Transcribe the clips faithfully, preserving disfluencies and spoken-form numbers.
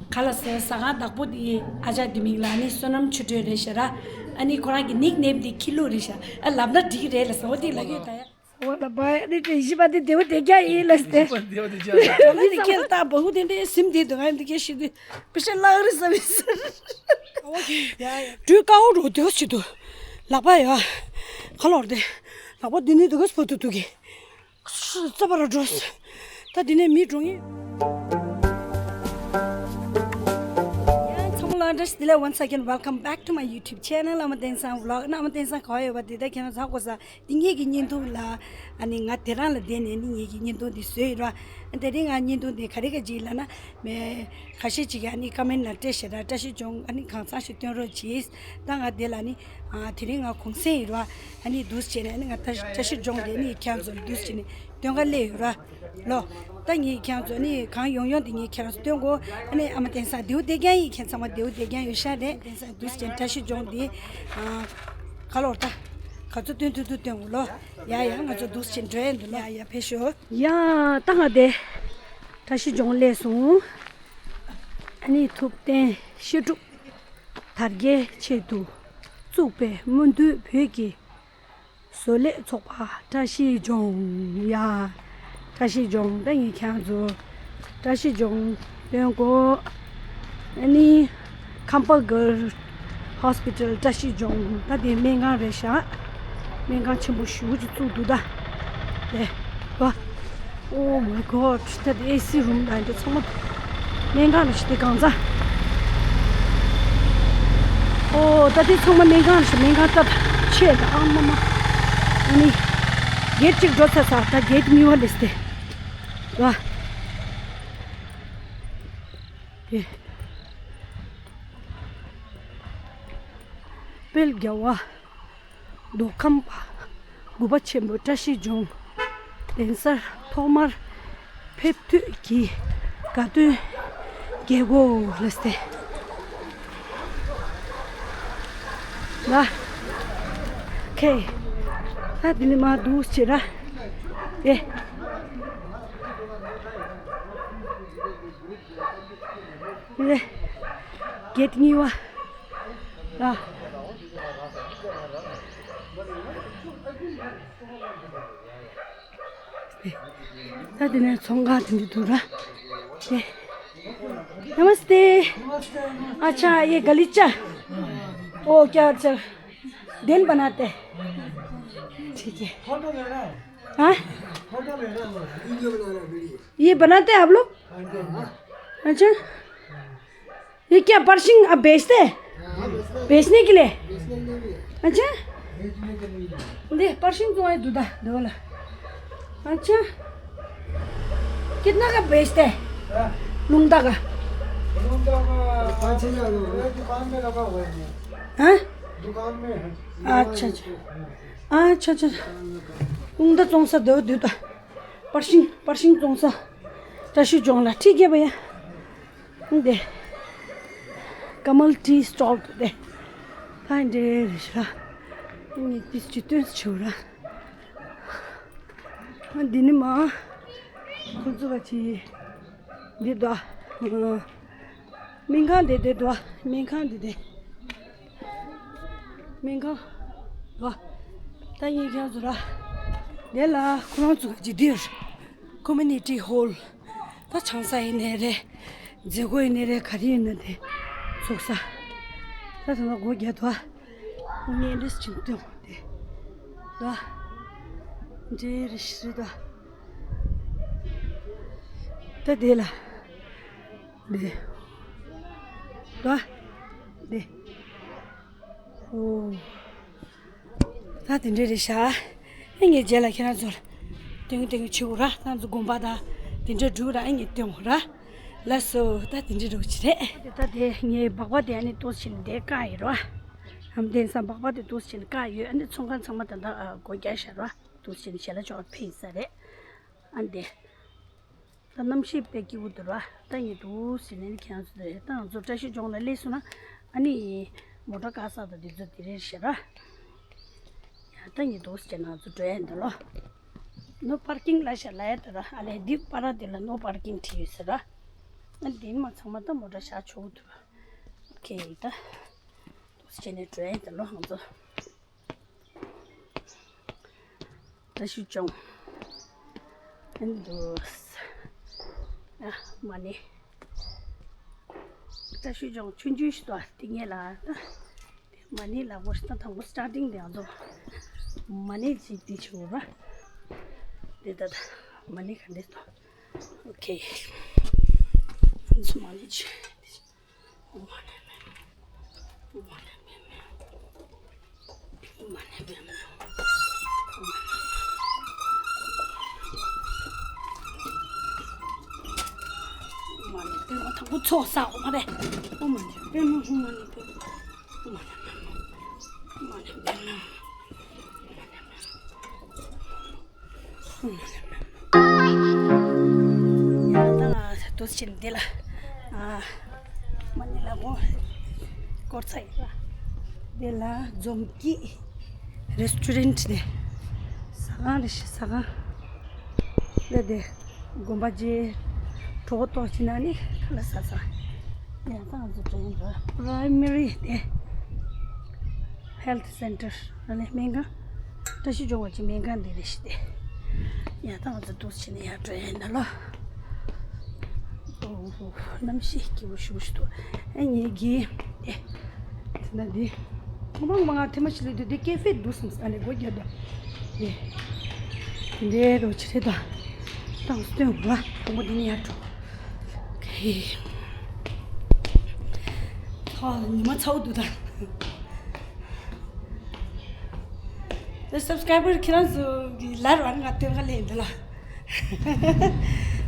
ག་ལ་ཟེར་ཟ་ཁང་བདག་པོ་དེ་ཨ་ཅག་དེ་མིང་ལ་ནི་བསོད་ནམས་ཆོས་སྒྲོན་རེད་ཤག་ར། ཨ་ནི་ཁོ་རང་གི་ནིག་ནེམ་དེ་ཁྱི་ལུ་རེད་ཤག་ཨ་ལབ་ན་འགྲིག་གི་རེད་ལ་ཟེར་བ་དེ་ལབ་ཡོད་ད་ཡ། འོ་ལ་བ་ཡ་ནི་དྲན་བཞི་པ་དེ་བདེ་བོ་བདེ་རྒྱ་ཡིན་ལ་ཟེར། བདེ་བོ་བདེ་རྒྱ་ལ། ཨ་ནི་ཁྱེད་ལ་ད་བ་ཧུ་དེ་འདྲའི་སེམས་དེ་དུ་ང་འདི་སྐད་ཤི་དུས་པི་ཤ་ལག་རི་ཟ་བི་ཟེར། ཡ་ཡ། དུས་ཀ་འོ་རོ་དེ་བ་ཤི་དུ་ལག་པ་ཡ་ག་ལོར་དེ་ལག་པ་དུ་ནི་དུ་ག་སྤོ་དུ་དུ་གི་རྩ་བ་ར་འགྲོ། ད་འདི་ནས་མི་འགྲོ་ངེས། ཡང་ཚང་མ་ལ་བཀྲ་ཤིས་བདེ་ལེགས། Once again, welcome back to my YouTube channel. ཨ་མ་བསྟན་སང་བི་ལོག་ཨ་མ་བསྟན་སང་ག་བ་ཡོད་པ་དེ་ད་ཁྱེད་རང་ཚང་གོ་ས་འདི་ངེད་ཀྱི་བརྙན་ཐུང་ལ། ཨ་ནི་ང་དེ་རང་ལ་བསྡད་ནས་ནི་ངེད་ཀྱི་བརྙན་ཐུང་འདི་བཟོས་ཡོད་ར། དེ་རིང་ང་བརྙན་ཐུང་འདི་ག་རེ་ག་ཅིག་ལབ་ན། མེ་ཁ་ཤས་ཅིག་གིས་ཨ་ནི་ཀ་མེན་ལ་སྤྲད་ཤེ་ར་བཀྲ་ཤིས་ལྗོངས་ཨ་ནི་གང་ཚང་ཞིག་སྟོན་རོགས་གྱིས། ད་ང་དེ་ལ་ནི་ཨ་དེ་རིང་ང་གུང་སེང་ཡིན་ར། ཨ་ནི་འདུག་སེ་བྱས་ནས་ཨ་ནི་ང་ད་བཀྲ་ཤིས་ལྗོངས་དེ་ནི་ཁྱེད་རང་ཚོ་ལ་འདུག་སེ་བྱས་ནས་སྟོན་ག་སླེབས་ཡོད་ར། ལོ། ད་ངས་ཁྱེད་རང་ཚོ་ནི་གང་ཡོང་ཡོང་དེ་ངས་ཁྱེད་རང་ཚོ་སྟོན་གོ་ཨ་ནི་ཨ་མ་བསྟན་སང་བདེ་བོ་བདེ་རྐྱང་ཡིན། ཁྱེད་ཚང་མ་བདེ་བོ་བདེ་རྐྱང་ཡོད་ཤག་རེད། བསྟན་སང་འདུག་སེ་བྱས་ནས་བཀྲ་ཤིས་ལྗོངས་དེ་ཨ་ག་ལོར་ད་ག་ཚོད་སྟོན་ཐུབ་ཐུབ་སྟོན་གོ་ལོ། ཡ་ཡ་ང་ཚོ་འདུག་སེ་བྱས་ནས་འགྲོ་ཡ་འདུག་ལོ། ཡ་ཡ་ཕེབས་ཤོག་ཡ་ད་ང་དེ་བཀྲ་ཤིས་ལྗོངས་སླེབས་སོང་། ཨ་ནི་ཐུབ་བསྟན་བཤད་སྒྲུབ་དར་རྒྱས་ཆེད་དུ་བཙུགས་པའི་སྨོན་འདུན་བོད་ཀྱི་བཟོ་ལས་ཚོགས་པ་བཀྲ་ཤིས་ལྗོངས་ཡ། བཀྲ་ཤིས་ལྗོངས་ད་ངས་ཁྱེད་རང་ཚོ་བཀྲ་ཤིས་ལྗོངས་སྟོན་གོ་ཨ་ནི། ཁམས་པ་གར་ཧོ་སི་པི་ཊལ་བཀྲ་ཤིས་ལྗོངས། ད་དེ་སྨན་ཁང་རེད་ཤག་སྨན་ཁང་ཆེན་པོ་ཞེ་པོ་ཅིག་བཙུགས་འདུག་ད། དེ་བ། Oh my god. ད་དེ་ཨེ་སི་རུམ་ད་འདི་ཚང་མ་སྨན་ཁང་རེད་ཤག་དེ་གང་ཚ། ཨོ་ད་དེ་ཚང་མ་སྨན་ཁང་རེད་ཤག་སྨན་ཁང་ད་ད་ཆེ་ད་ཨ་མ་མ། ཨ་ནི་གེད་གཅིག་འགྲོ་ཚར་ཚར། ད་གེད་གཉིས་པ་སླེབས་ཏེ་བ། དེ། དཔལ་རྒྱལ་བ་མདོ་ཁམས་པ་གུས་པ་ཆེན་པོ་བཀྲ་ཤིས་ལྗོངས་གདན་སར་ཐོག་མར་ཕེབས་དུས་ཀྱི་དགའ་སྟོན་རྒྱལ་སྒོ་ལ་སྟེ། ལ། ཁེ། ད་འདི་ནས་མར་འདུག་སེ་བྱེད་ར། ཨེ། ལེ། གེད་གཉིས་པ། ལ། ད་དེ་ནས་ཚོང་ཁང་དེ་འདྲ་འདུག་ར། ཨེ། नमस्ते। अच्छा, ये गलीचा। ओ, क्या, अच्छा। दिन बनाते हैं। ठीक है। हाँ? ये बनाते हैं आप लोग? अच्छा। ये क्या परशिंग आप बेचते हैं? बेचने के लिए? अच्छा। दे परशिंग तो है दूधा धोला। अच्छा। कितना का बेचते हैं? लुंगटा का? लुंगटा का पाँच छः हज़ार होगा। दुकान में लगा हुआ है। हाँ? दुकान में है। अच्छा, अच्छा। अच्छा, अच्छा। लुंगटा चौंसा दो, दो। परशिंग, परशिंग चौंसा। तशु जोंगला। ठीक है भैया। འདི། ཀ་མལ་ཊི་སི་ཊོལ་དེ། ད་འདྲེ་རེད་ཤག་ངས་ཏིས་ཅི་སྟོན་ཆུ་ར། འདི་ནི་མ། ཁོ་ཚོ་བ་ཅི། འདི་དོ། སྨན་ཁང་འདི་དེ་དོ། སྨན་ཁང་འདི་དེ། སྨན་ཁང་། དོ། ད་ངས་ཁྱེད་ཚོ་ར། འདི་ལ་ཁོ་རང་ཚོ་བ་ཅི་འདིར། ཀོ་མུ་ནི་ཊི་ཧོལ། ད་ཆང་ས་ཡིན་ནའི་རེད། མཛད་སྒོ་ཡིན་ནའི་རེད། ག་རེ་ཡིན་ན་དེ་ཚོགས་ས། ད་ད་ང་སྒོ་རྒྱག་དོ། ངས་འདྲེས་ཕྱིན་སྟོན་དེ། ད་འདྲེ་རེ་ཞིག་རེད་ད། ད་དེ་ལ། དེ། ད་དེ། ཨོ། ད་དེ་འདྲ་རེད་ཤག་ཨ་ངས་རྗེས་ལ་ཁྱེད་རང་ཚོར་སྟོན་གི་སྟོན་གི་བྱེད་དགོས་ར། ཁྱེད་རང་ཚོ་དགོངས་པ་དང་དེ་འདྲ་སྒྲུབ་ར། ཨ་ངས་སྟོན་དགོས་ར། ལགས་སོ། ད་དེ་འདྲ་རོགས་ཅི་རེད། ད་དེ་ངས་སྦག་སྦག་དེ་ཨ་ནི་ཏོག་ཙམ་བྱས་ནས་དེ་བཀག་ཡོད་ར། ཨ་མ་བསྟན་སང་སྦག་སྦག་དེ་ཏོག་ཙམ་བྱས་ནས་བཀག་ཡོད། ཨ་ནི་ཚོང་ཁང་ཚང་མ་ད་ལྟ་སྒོ་རྒྱག་བཞག་ར། ཏོག་ཙམ་བྱས་ནས་ཞལ་ལག་ཅོག་ཕུད་ས་རེད། ཨ་འདི། ད་གནམ་གཤིས་དཔེ་སྐྱིད་པོ་འདུག་ར། ད་ཡིན་འདུག་ཟེར་ནས་ཁྱེད་རང་ཚོ་དེ་ད་ང་ཚོ་བཀྲ་ཤིས་ལྗོངས་ལ་སླེབས་སོང་ན་ཨ་ནི་མོ་ཊ་བཀག་ས་དང་དེ་ཚོ་དེ་རེད་ཤག་ར། ཡ་ད་ཡིན་འདུག་ཟེར་ན་ང་ཚོ་འགྲོ་ཡ་འདུག་ལོ། ནོ་པར་ཀིང་ལ་ཤ་ལ་ཡ་ད་ར། ཨ་ལེ་འདི་པ་ར་དེ་ལ་ནོ་པར་ཀིང་བྲིས་ཡོད་ཟེར་ར། ཨ་འདི་མ་ཚང་མ་ད་མོ་ཊ་བཞག་ཆོག་གི་འདུག་ཨོ་ཁེ། ད་དུས་ཚོད་ནས་འགྲོ་ཡིན་ད་ལོ་ང་ཚོ། བཀྲ་ཤིས་ལྗོངས། ཨ་འདུག་ཨ་མ་ཎི། བཀྲ་ཤིས་ལྗོངས་ཆུང་ཆུང་ཞིག་འདུག་དེ་ངས་ལ། མ་ཎི་ལ་བོར་ད་དང་པོ་སི་ཊར་ཊིང་དེ་ང་ཚོ་མ་ཎི་ཅིག་དེ་བྱེད་དགོས་པ། དེ་ད་ད་མ་ཎི་ག་འདྲས་འདུག་ཨོ་ཁེ། ང་ཚོ་མ་ཎི་ཅིག་ཡ་ད་ང་དུས་ཆེན་འདི་ལ་ཨ་མ་ཎི་ལ་གོ་སྐོར་ཚ་ཡིན་པ། འདི་ལ་འཛོམས་སྐྱིད་རེ་སི་ཊོ་རེན་ཊི་ནས་ཟ་ཁང་རེ་ཞིག་ཟ་ཁང་། ལ་དེ་དགོན་པ་རྗེས་གྲོགས་ཏོག་ཅི་ན་ནི་ཁ་ལ་ཟ་ས། ཡ་ད་ང་ཚོ་འགྲོ་ཡིན་པ། པ་རའི་མ་རི་དེ་ཧེལ་ཐི་སེན་ཊར་ཨ་ལེ་སྨན་ཁང་། བཀྲ་ཤིས་ལྗོངས་པ་ཅིག་སྨན་ཁང་འདི་རེད་ཤི་སྟེ། ཡ་ད་ང་ཚོ་འདུག་ཕྱིན་ནས་ཡར་འགྲོ་ཡ་ཡིན་ད་ལོ། ཨོ་ཧོ། གནམ་གཤིས་སྐྱིད་པོ་ཞེ་པོ་ཞིག་འདུག་ཨ་ངེད་ཀྱིས་ཨེ་དེ་ན་འདི་ཁོང་པང་མ་ང་ཐེ་མ་ཞིག་ལས་དུས་འདི་ཀེ་ཧྥེ་འདུག་བསམ་ས་ལས་སྒོ་རྒྱབ་དོ། ཨེ་དེ་འདྲའི་རོ་ཆི་རེད་ད། ཏང་སྟོན་ལ་དང་པོ་འདི་ནས་ཡར་འགྲོ། ཨོ་ཁེ། ཨ་ཉི་མ་ཚ་བོ་འདུག་ད། ད་སབ་སི་ཀ་རའི་བར་ཁྱེད་རང་ཚོ་གི་ལར་བར་ང་སྟོན་ག་ལས་འདི་ལ།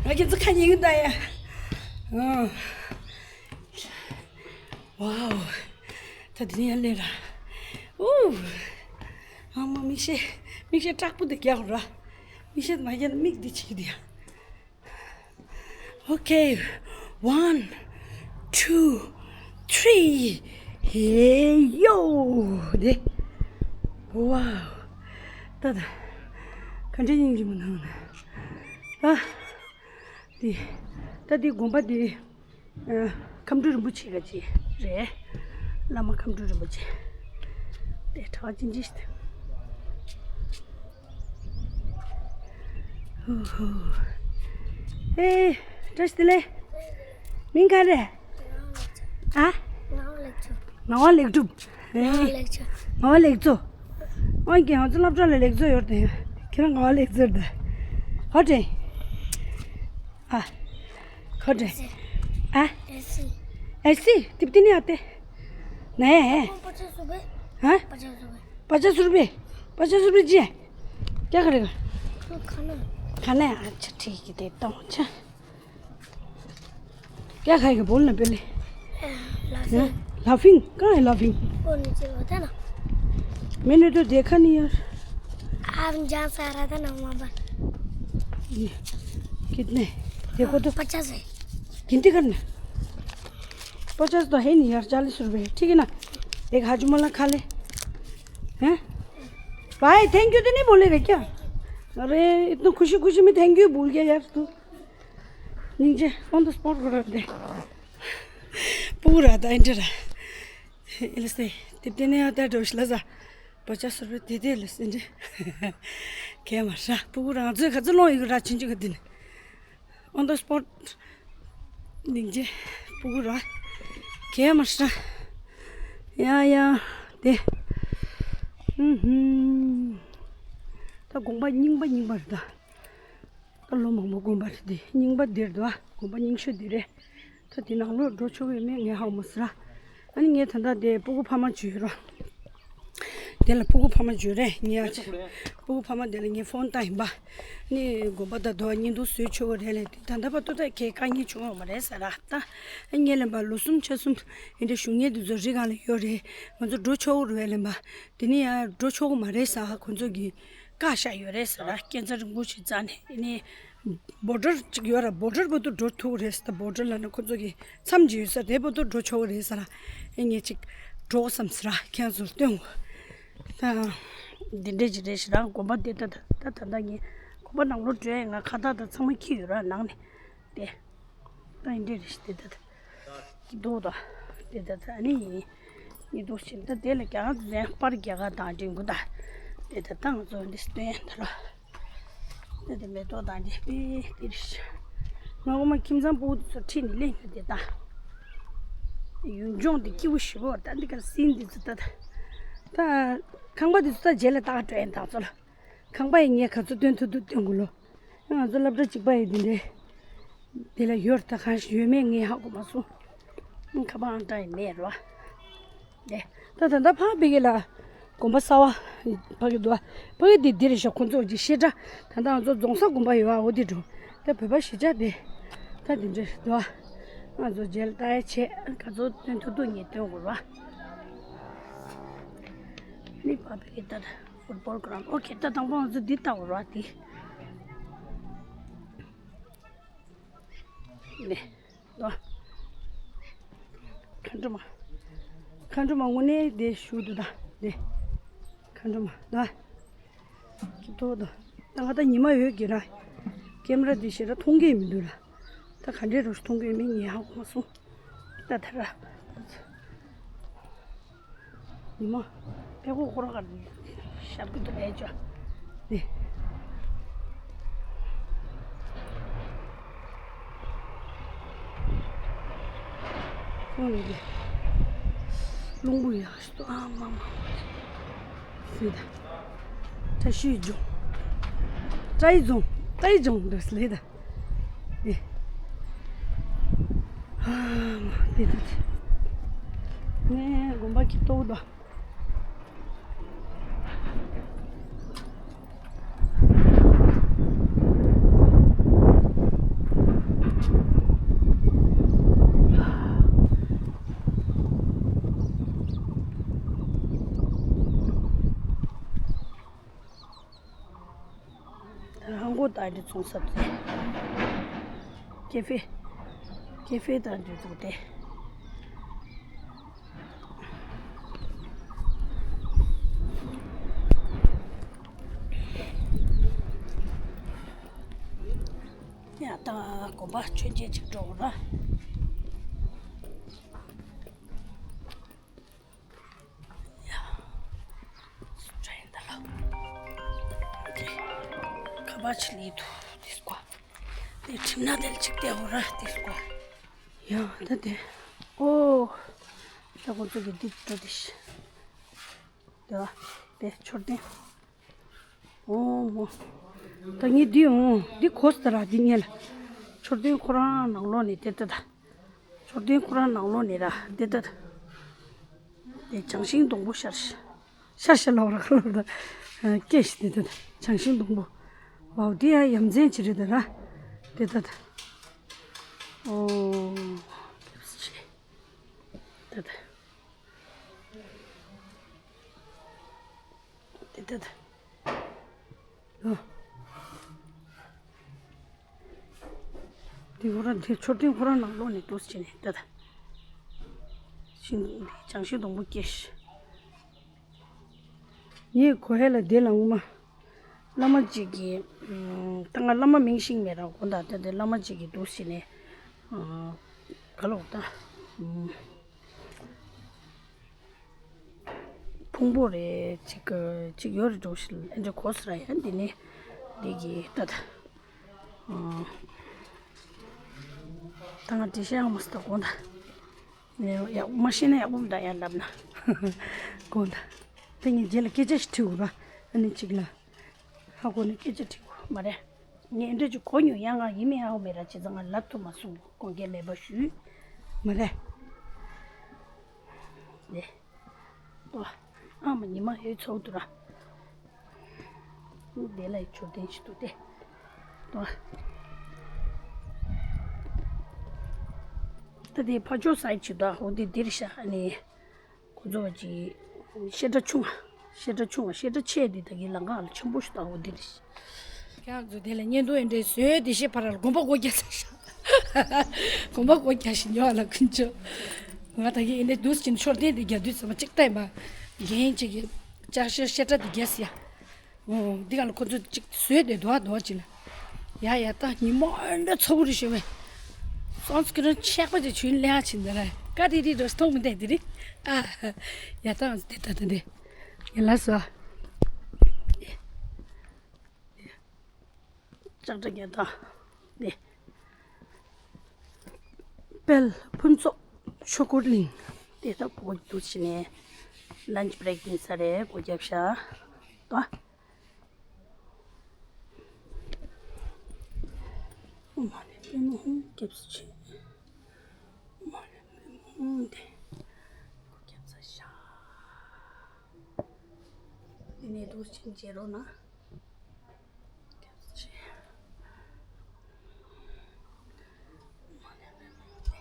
ང་ཁྱེད་ཚོ་ཁ་ཉིན་གི་ད་ཡ། ཨ། ཝའོ། ད་འདི་ནས་ཡར་སླེབས་ར། ཨུ། ཨ་མ་མིག་ཤེལ་མིག་ཤེལ་དྲག་པོ་འདི་རྒྱག་ར། མིག་ཤེལ་མ་རྒྱག་ན་མིག་འདི་བྱེད་ཀྱི་འདི་ཡ། Okay, one, two, three. Hey yo! དེ། Wow! ད་ད། ག་འདྲའི་སྙིང་རྗེ་མོ་ནང་ན། ཨ། དེ། ད་དེ་དགོན་པ་དེ། ཨ། ཁམས་སྤྲུལ་རིན་པོ་ཆེ་ག་ཅི་རེད། བླ་མ་ཁམས་སྤྲུལ་རིན་པོ་ཆེ། དེ་གྲྭ་བ་ཅི་འཇིགས། ཧུ་ཧུ། ཨེ། བཀྲ་ཤིས་བདེ་ལེགས། མིང་ག་རེ། ཨ། ངག་དབང་ལེགས་གྲུབ། ངག་དབང་ལེགས་གྲུབ། ངག་དབང་ལེགས་གྲུབ། ཨོ་ཀེ། ང་ཚོ་སློབ་གྲྭ་ལ་ལེགས་གྲུབ་ཡོད་དེ། ཁྱེད་རང་ངག་དབང་ལེགས་གྲུབ་དེ། ཧོ་ཏྲེ། ཨ། ཁོ་ཏྲེ། ཨ། ཨེ་སི། ཨེ་སི། དེབ་དེ་ནི་ཨ་ཏེ། ནའི། ཨ། པ་ཅ་སུ་པེ། ཨ། པ་ཅ་སུ་པེ། པ་ཅ་སུ་པེ་ཅི། ཀྱ་ག་རེ་ག། ཁ་ན། ཁ་ན། ཨ་ཆ་ཁྲིག་གི་དེ་གཏོང་ཆ། क्या खाएगा बोल ना पहले। लाफिंग। लाफिंग? कहाँ है लाफिंग? वो नीचे होता है ना। मैंने तो देखा नहीं यार। आप जहाँ से आ रहा था ना वहाँ पर। ये कितने? देखो तो। पचास है। गिनती करना। पचास तो है नहीं यार, चालीस रुपए है, ठीक है ना? एक हाजमोला खा ले। हैं? भाई, थैंक यू तो नहीं बोलेगा क्या? अरे, इतना खुशी खुशी में थैंक यू भूल गया यार तू। ཉིན་རྗེ་on the spot གོ་རབ་དེ། པུ་ར་ད་ཨིན་དྲ་ར། ཨེ་ལ་སེ། དེབ་དེ་ནས་ཡང་ད་འགྲོ་ཤི་ལ་ཟ། པ་ཅ་སུར་བེ་དེ་དེ་ལ་སེ་འདྲ། གས་མ་ར། པུ་ར་ང་ཚོས་ག་ཚོད་ལོང་ཡོད་གི་ར་ཆུན་ཆུ་ག་དེ་ནས། On the spot ཉིན་རྗེ་པུ་ར། གས་མ་ར། ཡ་ཡ། དེ། ཧུམ་ཧུམ། ད་དགོངས་པ་རྙིང་པ་རྙིང་པ་རེད་ད། ད་ལོ་མང་པོ་དགོན་པ་རེད་དེ། རྙིང་པ་འདིར་འདུག་ཨ། དགོན་པ་རྙིང་ཤོས་འདི་རེད། ད་དེ་ནང་ལོགས་འགྲོ་ཆོག་ཡོད་མེད་ངས་ཧ་གོ་མ་སོང་ར། ཨ་ནི་ངས་ད་ལྟ་དེ་སྤུ་གུ་ཕ་མ་བྱོས་ར། དེ་ལ་སྤུ་གུ་ཕ་མ་བྱོས་རེད་ངས་ཨ་ཅེ། སྤུ་གུ་ཕ་མ་དེ་ལ་ངས་ཕོན་བཏང་ཡིན་པ། ནི་དགོན་པ་ད་དུ་བ་བརྙན་ཐུང་བཟོས་ཆོག་གི་རེད་ལས་དེ་ད་ལྟ་བར་དུ་ད་གས་དཀའ་ངལ་བྱུང་ཡོད་མ་རེད་ཟེར་ར་ད། ཨ་ངས་ལན་པ་ལོ་གསུམ་ཆ་གསུམ་ཡིན་འདྲ་བཞུགས་མཁན་དེ་ཚོ་རི་སྒང་ལ་ཡོད་རེད། ང་ཚོ་འགྲོ་ཆོག་གི་རེད་ལན་པ། དེ་ནི་ཡང་འགྲོ་ཆོག་གི་མ་རེད་ཟེར་ཁོང་ཚོ་གིས། བཀག་བཞག་ཡོད་རེད་ཟེར་ར། སྐྱབས་མགོན་རིན་པོ་ཆེ་རྩ་ནས་ཨ་ནི་བོ་ཌར་ཅིག་ཡོད་ར། བོ་ཌར་བར་དུ་འགྲོ་ཐུབ་རེད་ཟེར། བོ་ཌར་ལ་ནི་ཁོ་ཚོ་གི་མཚམས་ཅིག་ཡོད་ས་དེ་བར་དུ་འགྲོ་ཆོག་གི་རེད་ཟེར་ར། ཨེ་ངས་ཅིག་འགྲོ་བསམ་ཟེར་ར། ཁྱེད་ཚོར་སྟོན་གོ། ད་འདི་འདྲས་ཅིག་རེད་ཤི་ར། དགོན་པ་འདི་ད་ད་ད་ད་ངས་དགོན་པ་ནང་ལོགས་འགྲོ་ཡས་ང་ཁ་བཏགས་ད་ཚང་མ་འཁྱེར་ཡོད་ར་ནང་ནས་དེ། ད་ཡིན་འདྲ་རེད་ཤི་དེ་ད་ད། ཀི་ཏོག་ད། དེ་ད་ད་ནི་ཡིན། ཉི་ཏོག་ཆེན་ད་དེ་ལ་རྒྱ་གར་དུ་ཟན་པར་རྒྱ་གར་དང་འདྲེན་གུ་ད། དེ་ད་ད་ང་ཚོ་འདི་སྟོན་ད་ལོ། དེ་དེ་མེ་ཏོག་དང་འདྲེན་པའི་དེ་རེད་ཤི། ང་འོ་མ་ཁྱིམ་ཚང་ཕྲུ་གུ་དེ་ཚོ་ཁྲིད་ནས་ལེན་གྱི་དེ་ད། ཡུལ་ལྗོངས་འདི་སྐྱིད་པོ་ཞེ་པོ་ད་འདི་གར་སྲིན་འདི་ཚོ་ད་ད། ད་ཁང་པ་འདི་ཚོ་ད་རྗེས་ལ་ད་སྤྲོད་ཡིན་ད་ཚོ་ལ། ཁང་པ་ཡི་ངས་ག་ཚོད་སྟོན་ཐུབ་ཐུབ་སྟོན་དགོས་ལོ། ང་ཚོ་སློབ་གྲྭ་གཅིག་པ་ཡི་འདི་འདྲའི། འདི་ལ་ཡོད་ད་གང་ཞིག་ཡོད་མེད་ངས་ཧ་གོ་མ་སོང་། ཁ་པར་ཨང་གྲངས་ཡི་མེད་རོ། འདི། ད་ད་ལྟ་ཕ་གི་ཕ་གི་ལ། དགོན་པ་གསར་བ། ཕ་གི་འདུག་བ། ཕ་གི་འདི་འདི་རེད་ཤག་ཁོ་ཚོ་གི་བཤད་གྲྭ། ད་ལྟ་ང་ཚོ་རྫོང་སར་དགོན་པ་ཡོད་བ་འོ་འདི་འགྲོ། ད་བོད་པ་གཞིས་ཆགས་འདི། ད་འདི་འདྲ་འདུག་བ། ང་ཚོ་རྗེས་ལ་ལྟ་ཡ་བྱེད་ག་ཚོད་སྟོན་ཐུབ་ཐུབ་ངས་སྟོན་དགོས་རོ། ནི་ཕ་གི་ད་ད། ཕུཊ་བོལ་གྷ་རའུན་ཌི། ཨོ་ཁེ། ད་དང་པོ་ང་ཚོ་འདི་ལྟ་བར་བ་དེ། ནས། ལོ། མཁའ་འགྲོ་མ། མཁའ་འགྲོ་མ་དངོས་གནས་དེ་བཞུགས་འདུག་ད། དེ། མཁའ་འགྲོ་མ་ལ། ཀི་ཏོག་ཏོ། ད་ང་ད་ཉི་མ་ཡོད་ཀྱི་ར། ཀེམ་ར་དེ་ཞེ་དྲག་མཐོང་གི་མི་འདུག་ར། ད་ག་འདྲའི་རོ་མཐོང་གི་མིན་ངས་ཧ་གོ་མ་སོང་། ད་ད་ར། ཉི་མ། ཕེ་ཁོ་ཁོ་ར་ག་ཞབས་ཀྱི་དུ་ལས་ཅོ། ནི། ཁོང་ནི་གི་རླུང་བུ་ཡག་ཤི་ཏོ་ཨ་མ་མ། སི་ད། བཀྲ་ཤིས་ལྗོངས། བཀྲ་ཤིས་ལྗོངས། བཀྲ་ཤིས་ལྗོངས་འདུག་སི་ལི་ད། ཨེ། ཨ་མ་དེ་དེ་དེ། ངས་དགོན་པ་གི་ལྟོ་དང་། ཧང་གོ་ད་འདི་ཚོང་ས་དེ། ཀེ་ཧྥེ། ཀེ་ཧྥེ་ད་འདི་ཚོ་དེ། ཡ་ད་དགོན་པ་མཆོད་མཇལ་ཅིག་འགྲོ་ར། ཡ། སུ་འདྲ་ཡིན་ད་ལོ། ཁ་པར་ཆི་ལི་དུ་དིས་ཀོ། དེ་ཁྲིམས་ན་དེ་ལ་ཅིག་བལྟས་འོ་ར་དིས་ཀོ། ཡ་ད་དེ། ཨོ། ད་ཁོ་ཚོ་གི་འདི་འགྲོ་དེ་ཤི། དེ་བ། དེ་མཆོད་རྟེན། ཨོ་མོ། ད་ངས་འདི་འོང་འདི་གོ་སྟ་ར་འདི་ཉལ། མཆོད་རྟེན་ཁོ་རང་ནང་ལོགས་ནས་དེ་ལྟ་ད། མཆོད་རྟེན་ཁོ་རང་ནང་ལོགས་ནས་ར་དེ་ལྟ་ད། དེ་བྱང་ཤིང་སྡོང་པོ་ཤར་ཤར་ཤར་ལོག་ར་ཁ་ལོག་ད། སྐད་ཤི་དེ་ལྟ་ད་བྱང་ཤིང་སྡོང་པོ། ཝའོ་དེ་ཡང་ཡ་མཚན་ཅིག་རེད་ད་ར། དེ་ལྟ་ད། ཨོ། སྐད་ཤི། ད་ད། དེ་ད་ད། ཨ། དེ་ཁོ་རང་དེ་མཆོད་རྟེན་ཁོ་རང་ནང་ལོགས་ནས་འདུག་སེ་བྱས་ནས་ད་ད། ཤིང་བྱང་ཤིང་སྡོང་པོ་སྐྱེས། ངས་གོ་ཧེ་ལ་དེ་ལ་ངོ་མ། བླ་མ་གཅིག་གིས། ད་ང་བླ་མ་མིང་ཤེས་མེད་ར་གོ་ད་ད་དེ་བླ་མ་གཅིག་གིས་འདུག་སེ་བྱས་ནས། ག་ལོག་ད། ཕུང་པོ་རེད་ཅིག་གི་ཅིག་ཡོད་རེད་འགྲོ་ཞིག་ཨེ་འདྲ་གོ་སི་ར་ཡ་འདི་ནི་འདི་གི་ལྟ་ད། ད་ང་དྲི་ཤ་ཡང་མ་སི་ད་གོ་ད། ཡག་མ་ཤེས་ན་ཡག་པོ་མི་འདྲ་ཡ་ལབ་ན་གོ་ད། དེ་ངས་རྗེས་ལ་སྐད་ཆ་ཞིག་དྲི་འུ་ར་ཨ་ནི་ཅིག་ལ་ཧ་གོ་ནས་སྐད་ཆ་དྲི་འུ་མ་རེད། ངས་འདྲ་ཅིག་གོ་མྱོང་ཡང་ང་ཡིན་མིན་ཧ་གོ་མེད་ར་བྱས་ཙང་ང་ལབ་ཐུབ་མ་སོང་དགོངས་འགལ་མེད་པ་ཞུས། མ་རེད། ལེ། ཏོ། ཨ་མ་ཉི་མ་ཧེ་ཚོགས་འདུག་ར། དེ་ལ་མཆོད་རྟེན་ཞིག་འདུག་སྟེ། ཏོ། ད་དེ་ཕ་ཇོ་སའི་ཆུ་ད་ཧོ་དེ་དེར་ཤ་ནི། ཁོ་ཚོ་བ་ཅི། བཤད་གྲྭ་ཆུང་བ། བཤད་གྲྭ་ཆུང་བ་བཤད་གྲྭ་ཆེ་དེ་ད་གི་ལམ་ཁ་ལ་ཆེན་པོ་ཞིག་ད་ཧོ་དེར། ཁྱེད་རང་ཚོ་དེ་ལ་བརྙན་ཐུང་ཨེ་འདྲས་བཟོས་དེ་ཤེས་ཕ་ར་ལ་དགོན་པ་སྒོ་རྒྱག་ས་ཤག་དགོན་པ་སྒོ་རྒྱག་ཞིག་ཉོ་བ་ལ་ཀུན་སྤྱོད། ང་ད་གི་ཨེ་འདྲས་འདུག་ཅིང་མཆོད་རྟེན་དེ་རྒྱག་དུས་ཚོད་མ་གཅིག་ལྟ་ཡིན་པ། རྒན་གཅིག་གི་ལྕགས་ཤེལ་བཤད་གྲྭ་དེ་རྒྱག་སི་ཡ། འོ་འདི་ག་ལ་ཁོ་ཚོ་གཅིག་བཟོས་དེ་དོ་བ་དོ་བ་ཅིག་ལ། ཡ་ཡ་ད་ཉི་མ་ཨེ་འདྲས་ཚ་བོ་རེད་ཤོད་བས། སོང་ཚུགས་རང་ཆགས་པ་ཅིག་ཆུན་ལེ་ཧ་ཕྱིན་ད་ར་ཀ་དེ་དེ་འགྲོ་སྟོང་མི་འདེད་དེ་རི། ཨ་ཡ་ད་དེ་ད་དེ་དེ་ཡ་ལ་སོ། ལྕགས་དྲ་རྒྱལ་དང་དེ་དཔལ་ཕུན་ཚོགས་ཆོས་འཁོར་གླིང་དེ་ད་བོད་དུ་ཕྱིན་ནས་ལན་ཅི་བྷི་རེག་ཡིན་ས་རེད། སྒོ་རྒྱབ་ཤག་ད། ཨོཾ་མ་ཎི་པདྨེ་ཧཱུྃ་སྐྱབས་སུ་མཆི། ཨོཾ་མ་ཎི་པདྨེ་ཧཱུྃ་དེ་སྐྱབས་སུ་མཆི། འདི་ནས་འདུག་ཅིང་བྱེད་རོགས་གནང་། སྐྱབས་སུ་མཆི། ཨོཾ་མ་ཎི་པདྨེ་ཧཱུྃ་དེ།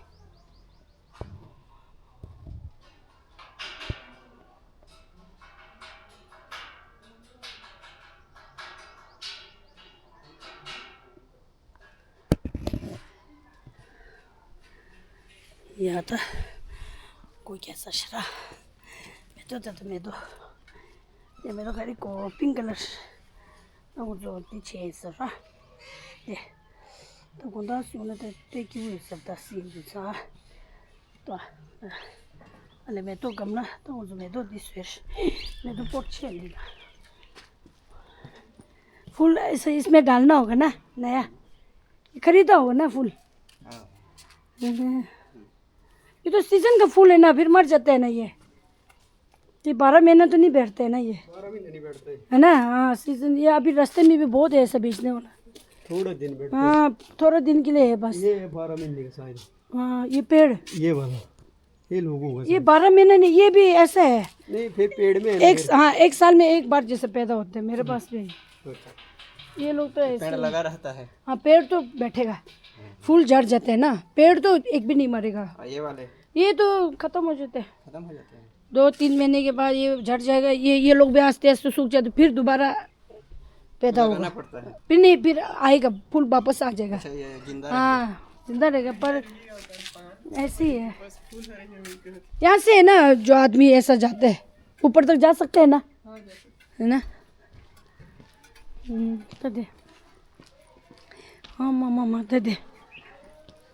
ཡ་ད། སྒོ་རྒྱག་ས་ཞིག་ར། མེ་ཏོག་ད་ད་མེ་ཏོག་དེ་མེ་ཏོག་ག་རེ་གོ་པིང་ཀ་ལར། ད་ཁོ་ཚོ་དེ་བྱས་ཟེར་ར། དེ། ད་དགོང་དག་སོང་ན་ད་དེ་སྐྱིད་པོ་ཡོད་ཟེར་ད་སྲིད་འདུག་ཚ། ད། ཨ་ལེ་མེ་ཏོག་སྒམ་ལ་ད་ཁོ་ཚོ་མེ་ཏོག་འདི་བཟོས། མེ་ཏོག་སྤོར་ཆས་འདི་ལ། फूल ऐसे इसमें डालना होगा ना नया। ये खरीदा होगा ना फूल। हाँ। हम्म। ये तो सीजन का फूल है ना, फिर मर जाता है ना ये। ये बारह महीना तो नहीं बैठता है ना ये। बारह महीने नहीं बैठता है। है ना? हाँ, सीजन, ये अभी रास्ते में भी बहुत है ऐसा बेचने वाला। थोड़ा दिन बैठता है। हाँ, थोड़ा दिन के लिए है बस। ये है बारह महीने का शायद। हाँ, ये पेड़। ये वाला। ये लोगों का ये शायद। बारह महीना नहीं, ये भी ऐसा है। नहीं, फिर पेड़ में है ना एक, फिर। हाँ, एक साल में एक बार जैसे पैदा होते हैं, मेरे पास भी। अच्छा। ये लोग तो ऐसे पेड़ ही। लगा रहता है। हाँ, पेड़ तो बैठेगा। फूल झड़ जाते हैं ना, पेड़ तो एक भी नहीं मरेगा। हाँ, ये वाले। ये तो खत्म हो जाते हैं। खत्म हो जाते हैं। दो तीन महीने के बाद ये झड़ जाएगा, ये, ये लोग भी आस्ते आस्ते सूख जाते, फिर दोबारा पैदा होगा। लगाना पड़ता है। फिर नहीं, फिर आएगा, फूल वापस आ जाएगा। अच्छा, ये जिंदा रहेगा। हाँ, जिंदा रहेगा, पर ऐसे ही है। यहाँ से है ना, जो आदमी ऐसा जाते हैं, ऊपर तक जा सकते हैं ना? हाँ, जा सकते हैं। है ना? हम्म, तो दे। ཨ་མ་མ་མ་ད་དེ།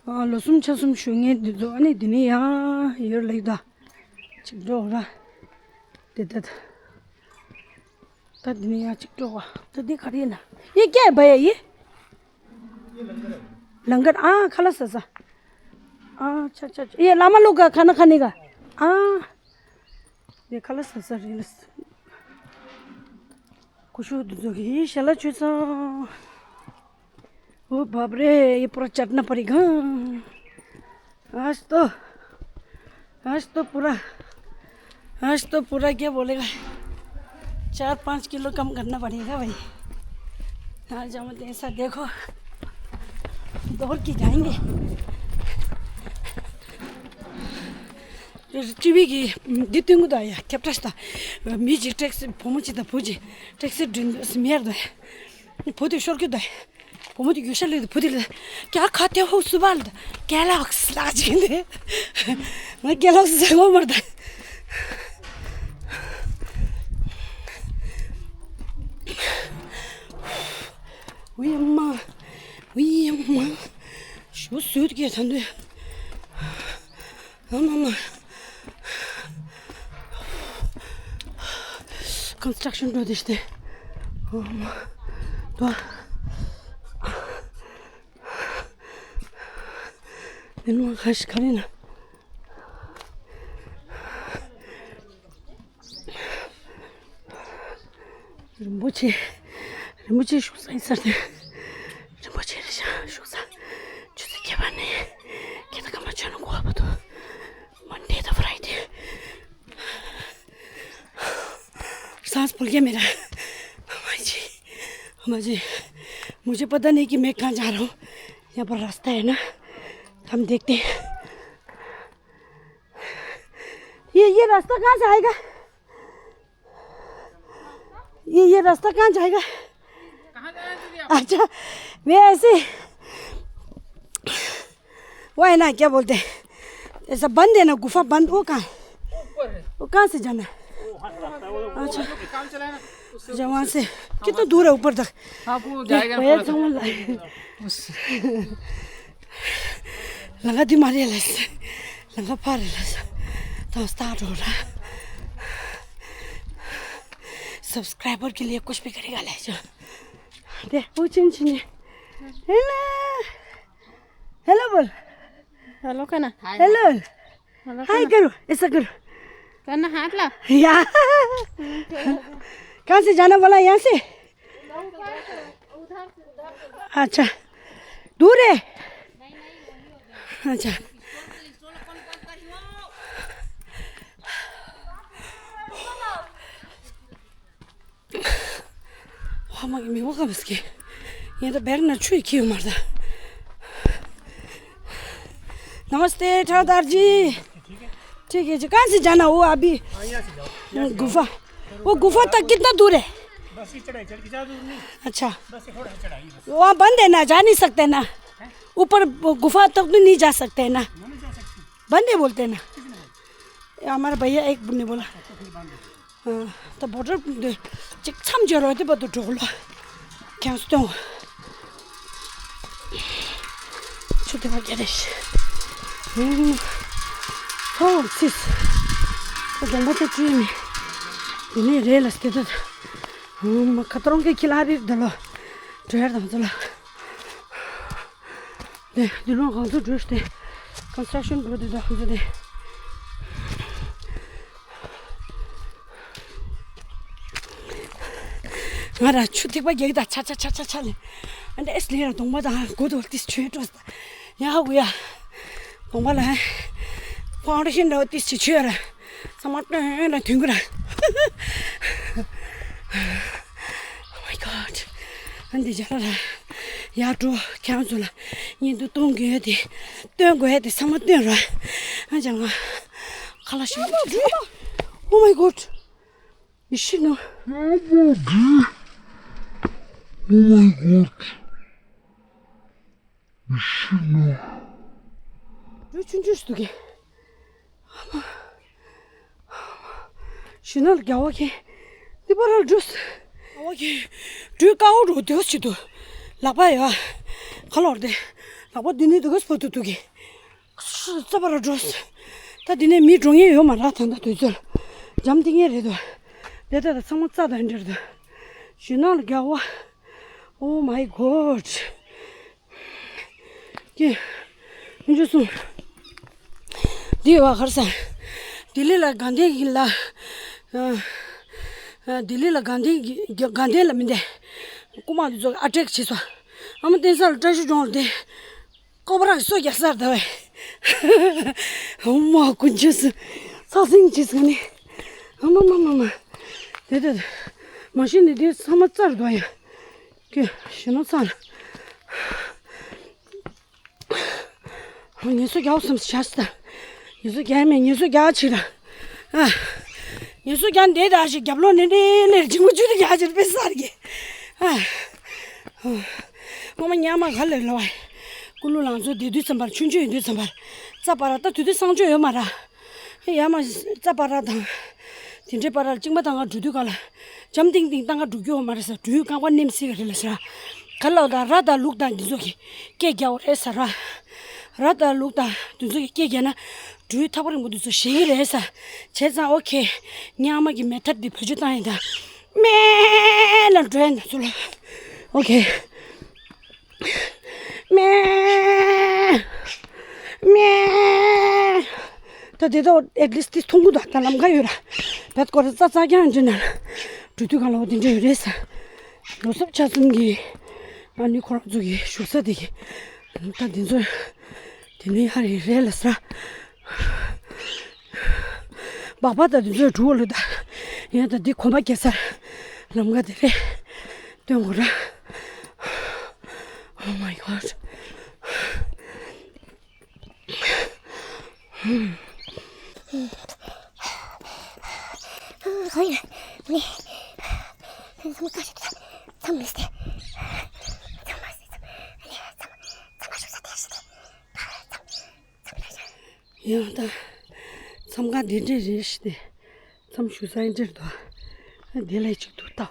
ཨ་ལོ་གསུམ་ཕྱག་གསུམ་ཞུ་མཁན་འདི་ཚོ་ཨ་ནི་འདི་ནས་ཡང་ཡོད་ལེགས་ད། ཅིག་འགྲོ་ར། དེ་ད་ད། ད་འདི་ནས་ཡང་ཅིག་འགྲོ་བ། ད་འདི་ག་རེ་ཡིན་ན། ये क्या है भैया ये? लंगर। हाँ, खाला सासा। हाँ, अच्छा, अच्छा, अच्छा। ये लामा लोग का खाना खाने का। हाँ। ये खाला सासा रील्स। कुछ दूसरों की शला चुसा। ओ बाप रे, ये पूरा चटना पड़ेगा। आज तो, आज तो पूरा, आज तो पूरा क्या बोलेगा, चार पाँच किलो कम करना पड़ेगा भाई। आज हम ऐसा देखो, दौड़ के जाएंगे। ཅི་བི་གི་འདི་སྟོན་གི་ད་ཡ་ཁྱབ་བཀྲ་ཤིས་ད། མི་གཅིག་ཊེག་སི་བུ་མོ་གཅིག་དང་བུ་གཅིག་ཊེག་སི་སྒྲིན་སི་མེར་ད། བུ་དེ་ཤོར་གི་ད། བུ་མོ་དེ་གུ་ཤ་ལི་ད་བུ་དེ་ལ་ཀྱ་ཁ་ཏེ་ཧོ་སུ་བ་ལ་ད་ཀེ་ལོག་སི་ལ་ཅིག་འདི། ང་ཀེ་ལོག་སི་ཟེར་གོ་མར་ད། ཝི་ཨ་མ། ཝི་ཨ་མ། ཞུ་སུད་ཀྱི་ད་འདི། ཨ་མ་མ། ཀོན་སི་ཊྲག་ཤན་འགྲོ་དེ་ཤི་དེ། ཨ་མ། དོ། ཨེ་ནོ་ཁ་ཤི་ཁ་རི་ན། རིན་པོ་ཆེ། རིན་པོ་ཆེ་བཞུགས་ས་ཡིན་ས་རེད། རིན་པོ་ཆེ་རེད་ཤག་བཞུགས་ས། ཆུ་ཚོད་བརྒྱད་པ་ནས་ཁྱེད་ད་ཀ་མ་ཆོད་ན་གོ་བ་དུ། མན་ཌེ་དང་ཕ་རའི་ཌེ། सांस फूल गया मेरा। अम्मा जी, अम्मा जी, मुझे पता नहीं कि मैं कहाँ जा रहा हूँ। यहाँ पर रास्ता है ना, हम देखते हैं। ये, ये रास्ता कहाँ से आएगा? ये, ये रास्ता कहाँ जाएगा? अच्छा, मैं ऐसे, वो है ना, क्या बोलते हैं, ऐसा बंद है ना, गुफा बंद, वो कहाँ है? वो कहाँ से जाना है? अच्छा, अच्छा, वहाँ से कितना दूर है ऊपर तक? हाँ, वो जाएगा भैया, थोड़ा सा। समझ लाए। उस- लंका दिमाग ले ले से। लंका पार ले से। तो स्टार्ट हो रहा। सब्सक्राइबर के लिए कुछ भी करेगा ले जो। दे, वो चिन चिन। हेलो। हेलो बोल। हेलो कहना। हेलो। हेलो हाय कहना। करो, ऐसा करो। कहना हाथ ला। या। कहाँ से जाना बोला, यहाँ से? अच्छा। दूर है। अच्छा। ཧ་མ་གི་མི་བ་ག་མི་སྐྱེ། ཡིན་ད་བེར་ན་ཆུ་ཡི་ཁྱེར་ཡོད་མ་རེད། नमस्ते ठेकेदार जी। ठीक है जी, कहाँ से जाना हुआ अभी? हाँ, यहाँ से जाओ। गुफा, वो गुफा तक कितना दूर है? बस ये चढ़ाई चढ़ के, ज़्यादा दूर नहीं। अच्छा। बस ये थोड़ा सा चढ़ाई बस। वहाँ बंद है ना, जा नहीं सकते ना? ऊपर गुफा तक तो नहीं जा सकते ना? वो नहीं जा सकते। बंद है बोलते हैं ना? किसने बोला? ये हमारा भैया एक ने बोला। अच्छा, तो फिर बंद है। ད་བོ་ཊལ་འདི་ཅིག་མཚམས་སྦྱོར་བ་དེ་བར་དུ་འགྲོ་ལ་ཁྱང་སྟོང་། ཆུ་དེ་བ་རྒྱ་རེ་ཤི། ཧོ་སིས། ད་གདོང་པ་ད་བཀྲུས་ནས་འདི་ནས་རེད་ལ་སྟེ་ད། ཧོ་མ་ཁ་ཏ་རོང་གི་ཁྱི་ལ་རིར་འདི་ལ་འགྲོ་ཡར་དང་ཚོ་ལ། དེ་འདི་ལོ་ང་ཚོ་འགྲོ་སྟེ་ཀོན་སི་ཊྲག་ཤན་འགྲོ་དེ་དང་ང་ཚོ་དེ། ང་ར་ཆུ་ཐིགས་པ་རྒྱག་ད་ཆ་ཆ་ཆ་ཆ་ཆ་ལེ། ཨ་འདྲ་ཨེས་ལེ་ར་གདོང་པ་དང་མགོ་དོར་ཏིས་ཆོས་སྤྲོ་ཡ་ཧ་གུ་ཡ། གདོང་པ་ལ་ཕའུན་ཌེ་ཤན་འདྲ་བ་ཏིས་ཆི་ཆོས་ར། ཚང་མ་སྟོན་ལ་དུང་གི་ར། Oh my god. ཨ་འདི་ཇ་ལ་ར། ཡར་འགྲོ་ཁྱང་ཚོ་ལ་བརྙན་ཐུང་གཏོང་དགོས་ཏེ། སྟོན་དགོས་ཏེ་ཚང་མ་སྟོན་ར། ཨ་ཅང་ང་ཁ་ལ་ཤི། Oh my god. ཡེ་ཤེས་ནོ། Oh my god. ཡེ་ཤེས་ནོ། འགྲོས་ཆུང་ཆུང་ཞིག་འདུག་གས། ཞུ་ན་ལ་རྒྱ་བ་ཁྱེད། འདི་པར་ལ་འགྲོས། རྒྱ་བ་ཁྱེད། འགྲོས་དཀའ་བོ་འགྲོ་དེ་བ་ཞིག་འདུག་ལག་པ་ཡ། ཁ་ལོར་དེ། ལག་པ་འདི་ནས་འདུག་གས་སྤོ་ཏུ་འདུག་གས། རྩ་བ་ར་འགྲོ། ད་འདི་ནས་མི་འགྲོ་མཁན་ཡོད་མ་རེད། ད་ད་དུས་ཚོད་འཇམ་ཐིང་ངེ་རེད་དོ། དེ་ད་ད་ཚང་མ་རྩ་དང་འདྲེར་དོ། ཞུ་ན་ལ་རྒྱ་བ། Oh my god. ཀྱེ། མི་འཇུ་སོང་། འདི་བ་གར་ས། ལྡི་ལི་ལ་དགའ་ལྡན་གྱི་ལ། ལྡི་ལི་ལ་དགའ་ལྡན་གྱི་དགའ་ལྡན་ལ་མི་འདི། རྐུ་མ་འདི་ཚོ་ཨ་ཊེག་བྱེད་སོང་། ཨ་མ་བསྟན་ས་ལ་བཀྲ་ཤིས་ལྗོངས་ལ་འདི། ཀོ་བ་ར་སོ་རྒྱག་སར་ད་བས། ཨོ་མ་ཀུན་ཆུ་སི། ས་སིང་ཆི་སི་ནི། ཨ་མ་མ་མ་མ། དེ་དེ། མ་གཞི་ནི་དེ་ཚང་མ་རྩར་འདུག་ཡ། ཀྱེ་ཞི་མོ་ཚར། ངལ་གསོ་རྒྱག་བསམ་བྱ་སི་ད། ངལ་གསོ་རྒྱག་མེད་ངལ་གསོ་རྒྱག་ཆི་ད། ཨ། ངལ་གསོ་རྒྱག་འདི་ད་ཞིག་རྒྱབ་ལོག་ནས་ནི་ལེར་ཇིང་མ་ཇུ་དེ་རྒྱག་ཆི་ད་པེ་སར་གི། ཨ། ངོ་མ་ཉག་མ་ག་ལེར་ལོ། ཀུ་ལུ་ལང་ཚོ་དེ་དུས་ཙམ་པར་ཆུང་ཆུང་ཡིན་དུས་ཙམ་པར། རྩ་བ་ར་ད་དུས་དུས་གསང་སྤྱོད་ཡོད་མ་ར། ཡ་མ་རྩ་བ་ར་དང་། དེ་འདྲའི་བར་ལ་གཅིག་མ་ད་ང་འགྲོ་དུས་ག་ལ། འཇམ་ཏིང་ཏིང་ད་ང་འགྲོ་རྒྱུ་ཡོད་མ་རེད་ས། འགྲོའི་རྐང་པ་ནེམ་སི་ག་རེད་ལ་ས། ག་ལ་ད་ར་དང་ལུག་དང་འདི་ཚོ་གི་སྐད་རྒྱག་འོ་རེད་ས་ར། ར་དང་ལུག་དང་འདི་ཚོ་གི་སྐད་རྒྱག་ན། འགྲོའི་ཐག་པ་རིང་པོ་འདི་ཚོ་ཞེ་གི་རེད་ས། བྱས་ཙང་ཨོ་ཁེ། ཉག་མ་གི་མེ་ཐར་འདི་བེད་སྤྱོད་བཏང་ཡིན་ད། མེ་ལ་འགྲོ་ཡིན་ད་ཚུ་ལ། ཨོ་ཁེ། མེ། མེ། ད་དེ་དག་ཨེ་ལི་སི་ཏི་མཐོང་གི་འདུག་ད་ལམ་ཁ་ཡོད་ར། བད་ཀོ་ར་ཙ་ཙ་རྐྱང་འདྲི་ན། འགྲོ་དུས་གང་ལ་འོ་དེ་འདྲ་ཡོད་རེད་ས། ལོ་སབ་ཆ་ཚང་གི། ང་ནི་ཁོ་རང་ཚོ་གི་བཞུགས་ས་དེ་གི། ད་དེ་ཚོ། དེ་ནི་ཧ་རི་རེད་ལ་ས། སྦག་སྦག་ད་དེ་ཚོ་འགྲོ་ལ་ད། ཡང་ད་འདི་གོམ་པ་རྒྱག་ས། ལམ་ཁ་དེ་རེད། སྟོན་དགོས་ར། Oh my god. ཡང་ད་མཚམས་ཁང་འདི་འདྲས་རེད་ཤི་སྟེ། མཚམས་བཞུགས་ས་ཡིན་འདྲེར་འདུག་ཨ་འདི་ལས་ཅིག་ཏུ་ལྟ་བར།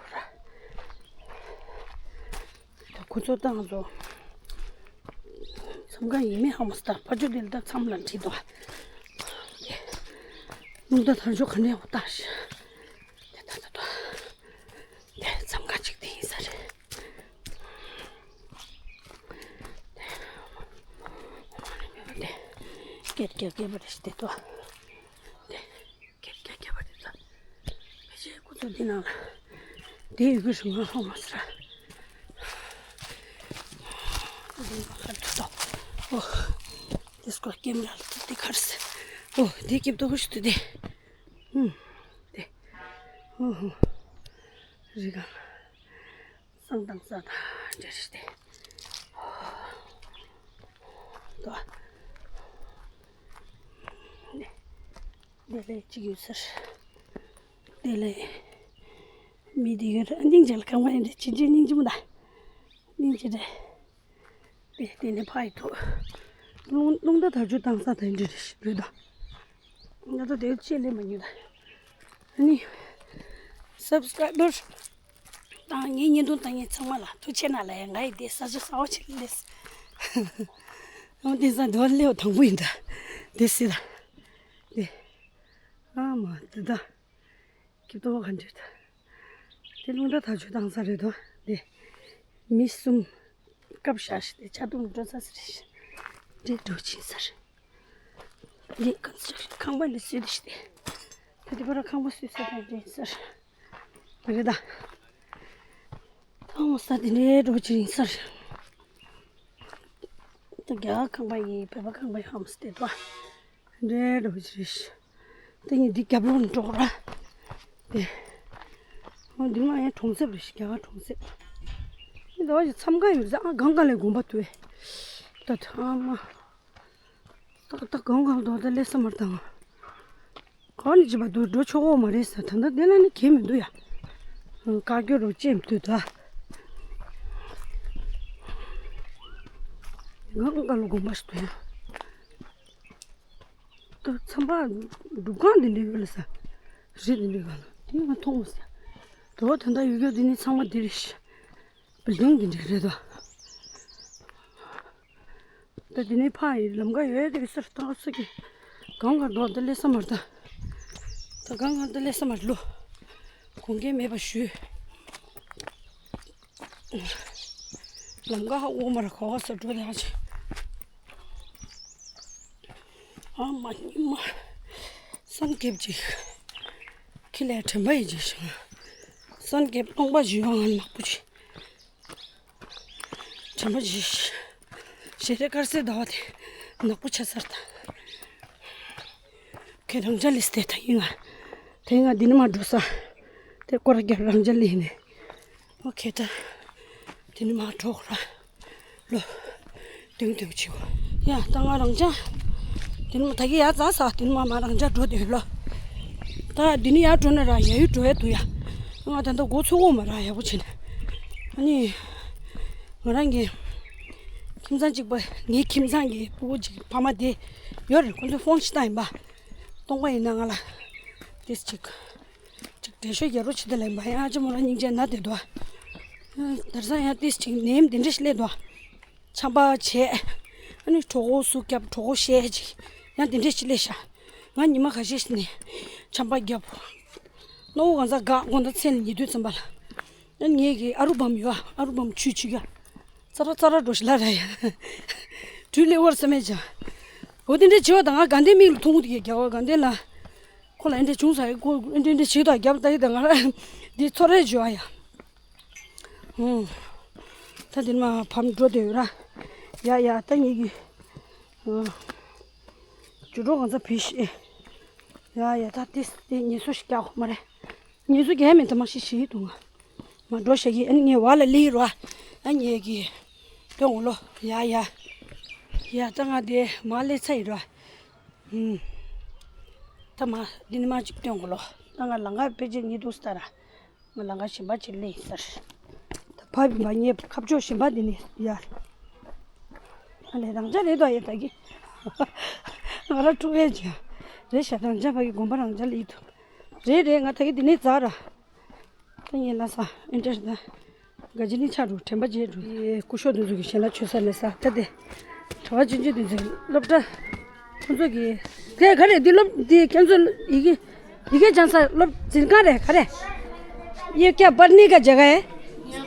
ད་ཁོ་ཚོ་ཏང་ཚོ། ཐམ་ག་ཡིན་མིན་ཧ་མ་སི་ད་ཕ་ཆུ་དེ་ལ་ད་མཚམས་ལ་འཁྲིད་དོ། རླུང་རྟ་དར་ལྕོག་ག་འདྲ་ཡོང་ལྟ་ཤི། དེ་ད་ད་ད། དེ་མཚམས་ཁ་ཅིག་དེ་ཡིན་ས་རེད། དེ་སྐད་རྒྱག་སྐད་པ་རེ་ཞིག་དེ་ཏོ། དེ་སྐད་རྒྱག་སྐད་པ་དེ་ད། ཕལ་ཆེར་ཁོ་ཚོ་འདི་ནང་ལ་དེ་ཡོད་གི་རེད་ང་ཧ་མ་སི་ར། འདི་ནང་ལ་ད་ཏོ། ཨོ། དེ་སྐོར་ཀེམ་ར་ལ་ཏོ་དེ་ག་རེ་ཟེར། ཨོ་དེ་སྐྱིབས་ཏོ་ཧུ་ཤི་ཏོ་དེ། ཧུམ། དེ། ཧུ་ཧུ། རི་གང་། བསང་བཏང་ས་དང་འདྲ་རེད་དེ། ཏོ། དེ་ལས་གཅིག་ཡོད་ཟེར། དེ་ལས་མི་དེ་ཡོད་རེད། སྙིང་རྗེ་ལ་གང་བ་ཡིན་རེད། ཅི་ཅི་སྙིང་རྗེ་མོ་ད། སྙིང་རྗེ་རེད། དེ་དེ་ནས་ཕ་ཡི་ཐུག་རླུང་རླུང་རྟ་དར་ལྕོག་བཏང་ས་དེ་འདྲ་རེད་རེད་ད། ང་ཚོ་དེ་ཆེད་ལས་མ་ཉོས་ད། ཨ་ནི་སབ་སི་ཀ་རའི་བར་དང་ངའི་བརྙན་ཐུང་ལྟ་མཁན་ཚང་མ་ལ་ཐུགས་རྗེ་གནང་ལ་ཡ། ང་ཡི་དེ་ས་ཆ་གསར་པ་ཆེད་ལས། ཨང་དེ་ས་དེ་བ་སླེབས་དང་པོ་ཡིན་ད། དེ་སྲིད་ད། དེ། ཨ་མ་དེ་ད། སྐྱིད་པོ་ག་འདྲ་ད། དེ་རླུང་རྟ་དར་ལྕོག་བཏང་ས་རེད་དོ། དེ། མི་གསུམ། སྐབས་ཤ་ཤི་དེ་ཆ་དུང་འགྲོ་ས་ཟེར་རེད། འདྲེ་འགྲོ་ཕྱིན་ས་རེད། འདི་ཁང་པ་འདི་སུས་འདི་ཞིག་སྟེ། ད་འདི་པར་ཁང་པ་སུས་ས་དང་འདྲེན་ས་རེད་ད། ཐང་ས་དེ་འདྲའི་འགྲོ་ཕྱིན་ས་རེད། ད་རྒྱ་གར་ཁང་པ་ཡིན་བོད་པ་ཁང་པ་ཡིན་ཧམ་སྟེ་ཏོ། འདྲའི་འགྲོ་ཕྱིན་རེད། ད་ངས་འདི་རྒྱབ་ལོགས་ནས་འགྲོ་ར། དེ། འདི་མ་ཡང་གྲོང་གསེབ་རེད་ཤག་རྒྱ་གར་གྲོང་གསེབ། འདི་ཟླ་བ་ཞིག་མཚམས་ཁ་ཡོད་ཟ་ཨ་གང་ག་ལས་དགོན་པ་ཐུ་ཨེ། ད་ཐ་མ། ཏག་ཏག་གང་གང་དུ་ད་སླེབས་ས་མ་རེད་ད། གང་ནས་བྱེད་པ་འདུག་འགྲོ་ཆོག་གོ་མ་རེད་ཟེར། ད་ལྟ་དེ་ལ་ནི་གལ་མི་འདུག་ཡ། བཀའ་བཀྱོན་རོགས་བྱེད་མི་འདུག་ད། གང་ག་ལ་དགོན་པ་ཞིག་འདུག་ཡ། ད་མཚམས་པ་སྒྲུབ་ཁང་འདི་འདྲ་ཡོད་ལ་ས། རི་འདི་འདྲ་ག་ལ་དེ་ང་མཐོང་མ་ཟེར། དོ་ད་ལྟ་ཡོད་རྒྱུ་འདི་ནི་ཚང་མ་འདི་རེད་ཤག་བིལ་ཌིང་འདི་འདྲ་རེད་དོ། ད་དེ་ནས་ཕ་ཡི་ལམ་ཁ་ཡོད་དེ་སར་ཏག་ས་གི་གང་ག་འགྲོ་ད་སླེབས་ས་མ་རེད་ད། ད་གང་ག་ད་སླེབས་ས་མ་རེད་ལོ། དགོངས་འགལ་མེད་པ་ཞུ། ལམ་ཁ་ཧ་འོ་མ་ར་གོ་ག་ས་འགྲོ་ད་ཅི། ཨ་མ་ཉི་མ། སངས་རྒྱས་ཅིག་ཁྱི་ལས་དྲན་པ་ཡི་ཅིག་ཤང་། སངས་རྒྱས་སྟོང་པ་ཞུ་ཡང་ང་ནག་པོ་ཅིག་དྲན་པ་ཞིག་ཞེ་རེ་དཀར་སེར་ཟླ་བ་དེ་ནག་པོ་ཆ་ཚར་ད། ཁྱེད་རང་ཅག་ལིས་དེ་ད་ཡིན་ང་། དེ་ང་འདི་ནས་མ་འགྲོ་ས། དེ་སྐོར་རྒྱབ་རང་ཅག་ལིས་ནས། ཨོ་ཁེ་ད། དེ་ནས་མ་གྲོགས་ར། ལོ། དུང་དུང་ཆིའོ། ཡ་ད་ང་རང་ཅག་དེ་ནས་མ་ད་གི་ཡ་ཛ་ས་དེ་ནས་མ་མ་རང་ཅག་འགྲོ་དེ་ལོ། ད་འདི་ནས་ཡར་འགྲོ་ན་ར་ཡ་ཡུལ་འགྲོ་ཡ་འདུག་ཡ། ང་ད་ལྟ་འགོ་ཚུགས་འོ་མ་ར་ཡག་པོ་བྱས་ནས། ཨ་ནི། ང་རང་གི་ཁྱིམ་ཚང་གཅིག་པ་ངའི་ཁྱིམ་ཚང་གི་ཕྲུ་གུ་གཅིག་ཕ་མ་དེ་ཡོད་རེད། ཁོ་ཚོས་ཕོན་ཞིག་བཏང་ཡིན་པ། སྟོང་པ་ཡིན་ན་ང་ལ་ཏིས་གཅིག་གཅིག་འགྲེལ་བཤད་རྒྱག་རོགས་བྱེད་དེ་ལབ་ཡིན་པ། ཡང་ཨ་ཅེ་མོ་རང་སྙིང་རྗེ་ན་དེ་འདུག་དེར་སང་ཡང་ཏིས་གཅིག་ནེམ་དེ་འདྲ་ཞིག་སླེབས་འདུག་ཆམ་པ་བྱས། ཨ་ནི་གྲོད་ཁོག་སུ་བརྒྱབ་གྲོད་ཁོག་བཤལ་ཅིག་ཡང་དེ་འདྲ་ཞིག་སླེབས་ཤག་ང་ཉི་མ་ཁ་ཤས་ཤིག་ནས་ཆམ་པ་བརྒྱབ། རྣ་བ་གང་ས་འགག་དགོང་དག་མཚན་ལ་ཉལ་དུས་ཙམ་པ་ལ། ཨ་ངེད་ཀྱི་ཨ་རུ་བམ་ཡོད་ཨ། ཨ་རུ་བམ་ཆུ་ཆུ་ག་ཙ་ར་ཙ་ར་འགྲོ་ཞིག་ལ་ར་ཡ། དུས་ལེ་བར་སེ་མེད་ཅ། འོ་དེ་འདྲ་བྱེད་བ་དང་ང་དགའ་ལྡན་མིག་ལ་མཐོང་གི་རྒྱ་བ་དགའ་ལྡན་ལ། ཁོ་ལ་ཨེ་འདྲ་བྱུང་ས་ཡ་ཁོ་ཨེ་འདྲ་ཨེ་འདྲ་བྱེད་དང་རྒྱབ་ད་ཡི་ད་ང་ར་འདི་ཚོ་རེ་བྱོས་ཨ་ཡ། ཧུང་། ད་དེ་མ་བམ་འགྲོ་དེ་ཡོད་ར། ཡ་ཡ་ད་ངེད་ཀྱི། ཇུ་གྲོགས་གང་ཚ་བི་ཤི། ཡ་ཡ་ད་དེ་དེ་ངལ་གསོ་ཞིག་རྒྱག་ཁོ་མ་རེད། ངལ་གསོ་རྒྱག་མེད་ད་མ་ཤི་ཤི་འདུག་ང་། མ་འགྲོ་ཤ་གི་ཨ་ནི་ངའི་བ་ལ་ལི་རོ། ཨ་ངེད་ཀྱི། སྟོན་འོ་ལོ། ཡ་ཡ། ཡ་ད་ང་དེ་མ་ལེ་ཚ་ཡི་རོ། ཧུམ། ད་མ་འདི་ནི་མ་ཅིག་སྟོན་འོ་ལོ། ད་ང་ལང་ཀ་དཔེ་ཅིག་ཉི་དུག་སྟ་ར། ང་ལང་ཀ་ཞིམ་པ་ཅིག་ལེན་ཟེར། ད་ཕ་བི་མ་ཉེ་ཁ་ཕྱོགས་ཞིམ་པ་འདི་ནི་ཡ། ཨ་ལས་རང་ཅག་རེད་དོ་ཡ་ད་གི། ང་ར་ཕྲུ་གུ་ཅིག་རེད་ཤག་རང་ཅག་ཕ་གི་དགོན་པ་རང་ཅག་ལི་དུ། རེད་རེད་ང་ད་གི་འདི་ནས་ཛ་ར། ད་ངས་ལ་ས་ཨིན་ཏྲེ་ད། ག་ཅི་ནི་ཆ་རུ་དྲན་པ་བརྗེད་འགྲོ་ཡི་སྐུ་ཞབས་འདི་ཚོ་གི་ཞལ་ལག་མཆོད་ས་ལས་ས་ད་དེ། གྲྭ་པ་ཆུང་ཆུང་དེ་ཚོ་སློབ་གྲྭ། ཁོང་ཚོ་གི་དེ་ག་རེ། འདི་སློབ་འདི་ཁྱེད་ཚོ་ཡི་གེ་ཡི་གེ་སྦྱང་ས་སློབ་འཛིན་ཁང་རེད། ག་རེ། ये क्या पढ़ने का जगह है?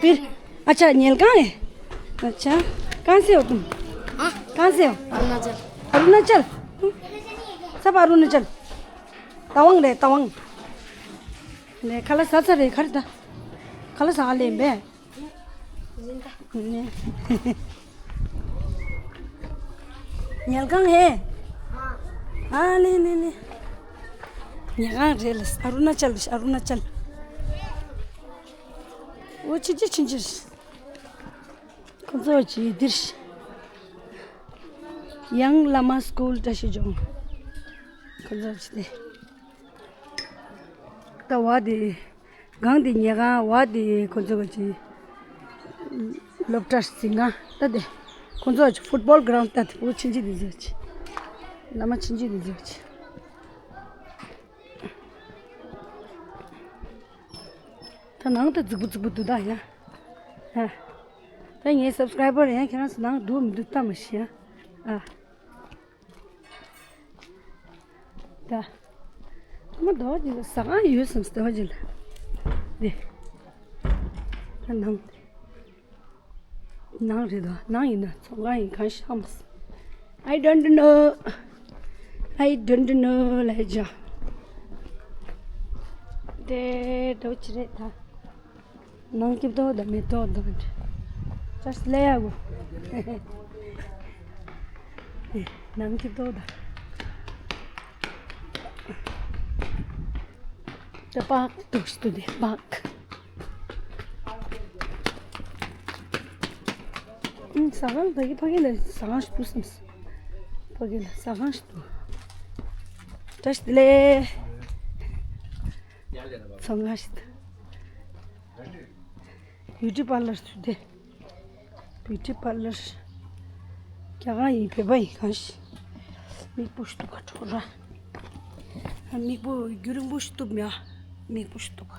फिर अच्छा, ཉལ་ཁང་ཨེ། अच्छा, कहाँ से हो तुम? हाँ? कहाँ से हो? अरुणाचल। अरुणाचल? हम्म? सब अरुणाचल। तवांग रे, तवांग। ले, खाला सा सा रे, खरीदा। खाला सा ले बे। ने। ཉལ་ཁང་ཧེ། ཨ་ལེ་ལེ་ལེ། ཉལ་ཁང་རེད་ལ། ཨ་རུ་ན་ཅལ། ཨ་རུ་ན་ཅལ། འོ་ཆི་ཆི་ཆི་ཆི། ཁོ་ཚོ་ཅི་འདིར། ཡང་བླ་མ་སྐུལ་བཀྲ་ཤིས་ལྗོངས། ཁོ་ཚོ་ཅི་དེ། ད་བ་དེ། སྒང་དེ་ཉལ་ཁང་། བ་དེ་ཁོ་ཚོ་གི་སློབ་གྲྭ་ཟིན་ཁང་། ད་དེ་ཁོ་ཚོ་གི་ཕུཊ་བོལ་གྷ་རའུན་ཌི། ད་དེ་བོ་ཆིན་ཆིན་དེ་ཚོ་གི། བླ་མ་ཆིན་ཆིན་དེ་ཚོ་གི། ད་ནང་ད་རྫིག་པོ་རྫིག་པོ་འདུག་ད་ཡ། ཨ། ད་ངའི་སབ་སི་ཀ་རའི་བར་ཡང་ཁྱེད་རང་ཚོ་ནང་འདུག་མི་འདུག་ལྟ་མ་ཤེས་ཡ། ཨ། ད། མ་དོ་ཅིག་ཟ་ཁང་ཡོད་བསམ་སྟེ་ཅིག་ལ། འདི། ད་ནང་། ནང་རེད་དོ། ནང་ཡིན་ན་ཚོང་ཁང་ཡིན། གང་ཤེས་མ་སོང་། I don't know. I don't know ལ་ཇ། དེ་དོ་ཅི་རེད་ད། ནང་སྐྱིད་ཏོག་དང་མེ་ཏོག་དང་། Just ལས་ཡག་གོ། ནང་སྐྱིད་ཏོག་དང་། ད་པག་ཏོག་ཞིག་ཏུ་དེ་པག་ཨུམ། ཟ་ཁང་ད་གི་ཕ་གི་ལ་ཟ་ཁང་ཞིག་འདུག་བསམ་སོང་། ཕ་གི་ལ་ཟ་ཁང་ཞིག་འདུག་བཀྲ་ཤིས་བདེ་ལེགས། ཚོང་ཁང་ཞིག་འདུག་བིའུ་ཊི་པར་ལར་ཚུད་དེ། བིའུ་ཊི་པར་ལར། རྒྱ་གར་ཡིན། བོད་པ་ཡིན། གང་ཞིག་མིག་སྤུ་ཞིག་འདུག་ག་འགྲོ་ར། ཨ། མིག་སྤུ་རྒྱུན་རིང་པོ་ཞིག་གཏུབ་མེད་ཨ། མིག་སྤུ་ཞིག་གཏུབ།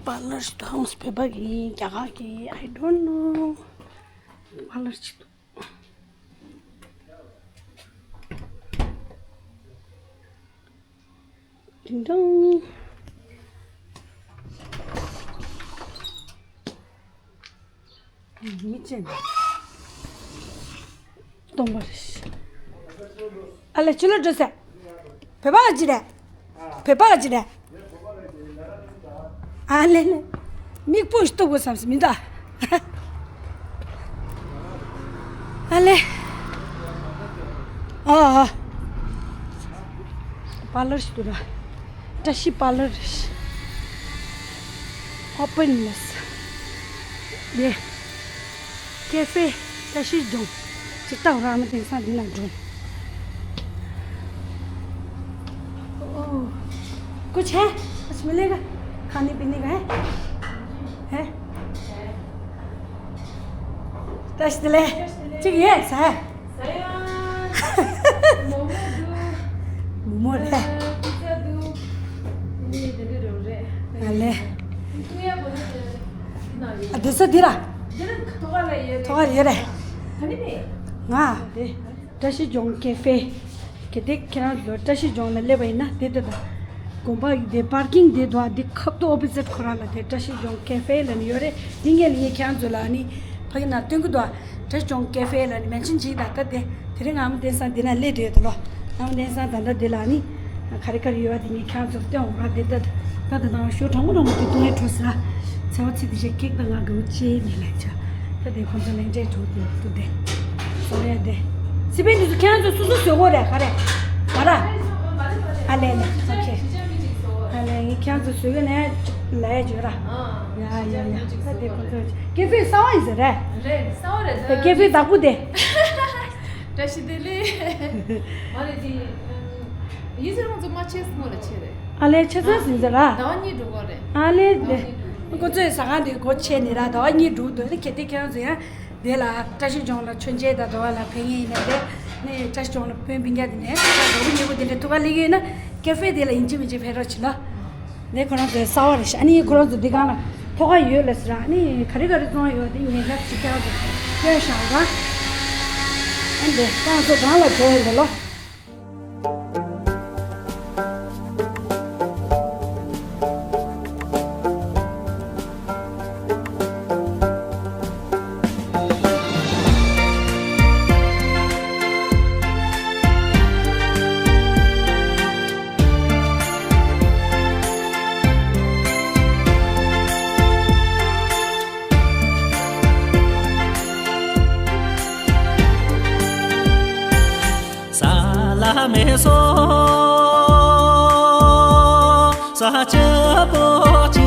པར་ལར་ཞིག་འདུག་ཧམ། བོད་པ་གི་ཡིན། རྒྱ་གར་གི་ཡིན། I don't know. པར་ལར་ཞིག་འདུག་ཏིང་ཏང་། མི་ཅན། སྟོང་པ་རེད། ཨ་ལེ་ཕྱི་ལོགས་འགྲོ་ཟེར། བོད་པ་ག་ཅི་རེད། བོད་པ་ག་ཅི་རེད། ཨ་ལེ་ལེ། མིག་སྤུ་ཞིག་གཏུབ་དགོས་བསམ་སོང་མི་འདུག་ཨ་ལེ། ཨ་ཨ། པར་ལར་ཞིག་འདུག་ར། བཀྲ་ཤིས་པར་ལར། ཨོ་པན་ལས། ཡེ། ཀེ་ཧྥེ་བཀྲ་ཤིས་ལྗོངས། ཅིག་ལྟ་ར་མི་དེང་སང་འདི་ན་འགྲོ། ཨོ། कुछ है? कुछ मिलेगा? खाने पीने का है? है? བཀྲ་ཤིས་བདེ་ལེགས། གཅིག་ཡོད་ཟ། ཟ་ཡ། མོག་མོག་འདུག་མོག་མོག་རེད། པི་ཙ་འདུག་ཨ་ལེ། ཨ། བསྡད་ས་འདི་ར། ཐོག་ཁ་ལ་ཡོད་རེད། ང་། བཀྲ་ཤིས་ལྗོངས་ཀེ་ཧྥེ། གལ་ཏེ་ཁྱེད་རང་ཚོ་བཀྲ་ཤིས་ལྗོངས་ལ་སླེབས་པ་ཡིན་ན་དེ་ལྟ་དང་། དགོན་པ་དེ་པར་ཀིང་དེ་འདུག་ཨ། འདི་ཁབ་ཏུ་ཨོ་པོ་ཟིཊ་ཁོ་རང་ལ་དེ་བཀྲ་ཤིས་ལྗོངས་ཀེ་ཧྥེ་ལབ་ནས་ཡོད་རེད། འདི་ངས་ལ་ངས་ཁྱེད་རང་ཚོ་ལ་ནི་ཕ་གི་ནང་སྟོན་གི་འདུག་ཨ། བཀྲ་ཤིས་ལྗོངས་ཀེ་ཧྥེ་ལབ་ནས་མེན་ཤན་བྱེད་ཀྱི་ད། ད་དེ་དེ་རིང་ཨ་མ་བསྟན་སང་འདི་ན་སླེབས་བསྡད་ཡོད་དོ་ལོ། ཨ་མ་བསྟན་སང་ད་ལྟ་འདི་ལ་ནི་ག་རེ་ག་རེ་ཡོད་པ་དེ་ངས་ཁྱེད་རང་ཚོར་སྟོན་འོང་ར། དེ་ད་ད་ད་ད་ཞོ་གྲང་མོ་གྲང་མོ་དེ་བཏུང་ཡས་འགྲོ་ཟེར་ཨ། ཚེ་བ་ཚེ་འདི་ཞག་ཁེག་ད་ང་དགའ་བོ་ཅེས་མེད་ལ་ཆ། ད་དེ་ཁོང་ཚོ་ལེན་འདྲེས་འགྲོ་དེ་འདུག་དེ། སོ་ཡ་དེ། སི་པན་འདི་ཚོ་ཁྱེད་རང་ཚོ་སོ་སོ་བཟོས་གོ་རེད། ག་རེ། ག་ར། ཨ་ལེ་ལེ། ཨོ་ཁེ། ཨ་ལེ། ངས་ཁྱེད་རང་ཚོ་བཟོས་གོ་ནས་ལ་ཡ་བརྗོད་ར། ཡ་ཡ་ཡ། ད་དེ་ཁོང་ཚོ་ཀེ་ཧྥེ་གསར་པ་ཡིན་ཟེར་རེད། རེད། གསར་པ་རེད་ད། ཀེ་ཧྥེ་བདག་པོ་དེ། བཀྲ་ཤིས་བདེ་ལེགས། མ་རེད་དེ། ཡིན་ཟེར་ཁོང་ཚོ་མ་ཆེ་སྔོན་ལ་ཆེ་རེད། ཨ་ལེ་ཆེ་ཚང་ཟིན་ཟེར་ར། ཟླ་བ་གཉིས་འགྲོ་གི་རེད། ཨ་ལེ་ཟླ་བ་གཉིས་འགྲོ་གི་རེད། ཁོང་ཚོའི་ཟ་ཁང་དེ་སྒོ་ཕྱེ་ནས་ར་ཟླ་བ་གཉིས་འགྲོ་གི་འདུག་གལ་ཏེ་ཁྱེད་རང་ཚོ་ཡང་དེ་ལ་བཀྲ་ཤིས་ལྗོངས་ལ་མཆོད་མཇལ་དང་འདྲ་བ་ལ་ཕེབས་མཁན་ཡིན་ན་རེད། ནས་བཀྲ་ཤིས་ལྗོངས་ལ་བོད་སྤུན་ཀྱག་དེ་ནས་ད་ཟླ་བ་གཉིས་པོ་དེ་འདྲ་ཐུག་ག་སླེབས་ཡོད་ན་ཀེ་ཧྥེ་དེ་ལ་ཡིན་གཅིག་མིན་གཅིག་ཕེབས་རོགས་བྱེད་ལ། ནས་ཁོ་རང་ཚོའི་གསར་པ་རེད་ཤག་ཨ་ནི་ཁོ་རང་ཚོ་འདི་སྒང་ལ་ཐོག་ཁ་ཡོད་ལ་ཟེར། ཨ་ནི་ག་རེ་ག་རེ་བཙོང་ཡོད་དེ་ཉེ་ཆར་ཅིག་ཀྱང་ཚོ་སྟོན་བཞག་ར། འདི་ཏང་སོ་གང་ལ་བྲོས་ཡིན་པ་ལོ། ས་ལ་མེ་སོ་ས་ཆུ་པོ་ཆུ་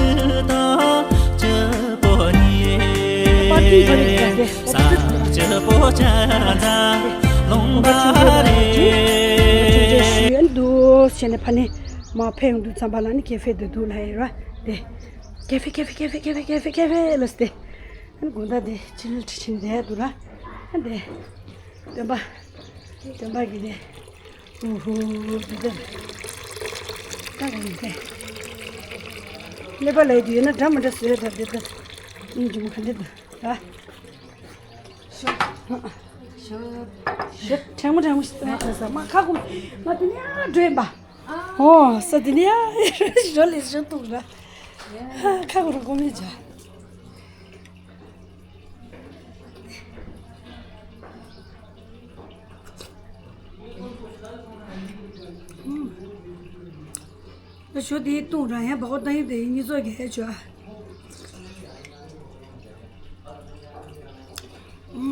དང་ཆུ་པོ་ཉེ་ས་ཆུ་པོ་ཆ་ཚ་ལུང་པ་རེད། འདུག་བྱས་ནས་ཕ་ནི་མ་ཕེབས་འདུག་ཙམ་པ་ལ་ནི་ཀེ་ཧྥེ་དུ་འདུག་ལ་ཡོད་ར་དེ། ཀེ་ཧྥེ་ཀེ་ཧྥེ་ཀེ་ཧྥེ་ཀེ་ཧྥེ་ཀེ་ཧྥེ་ཀེ་ཧྥེ་ལ་སྟེ། ཨ་ནི་དགོང་དག་དེ་ཕྱི་ལ་ཁྲི་ཆེན་བསྡད་འདུག་ར། ཨ་དེ་སྟོན་པ། སྟོན་པ་གི་དེ། ཨུ་ཧུ་དེ་དེ། ད་ག་ཡིན་དེ། ཀླད་པ་ལ་ཡི་དུས་ཡོད་ན་འདྲ་མི་འདྲ་བཟོས་ད་དེ་དེ། སྙིང་རྗེ་མོ་ག་འདྲ་འདུག་ར། ཞོ། ཞོ། ཞོ་ཕྲེང་མོ་ཕྲེང་མོ་ཞིག་བཏང་ཡ་ས་མ་ཁ་ཁུ་མ་དེ་ནས་ཨ་འགྲོ་ཡིན་པ། ཨོ་ས་དེ་ནས་ཨ་ཞོ་ལས་ཞོ་བཏུང་ར། ཁ་ཁུ་རུ་གོ་མེད་ཅག་ཨ་ཞོ་དེའི་བཏུང་རང་ཡང་བ་གོ་བཏང་ཡིན་དེ་གཉིས་ཚོགས་ཀྱི་ཧད་ཆོ་ཨ།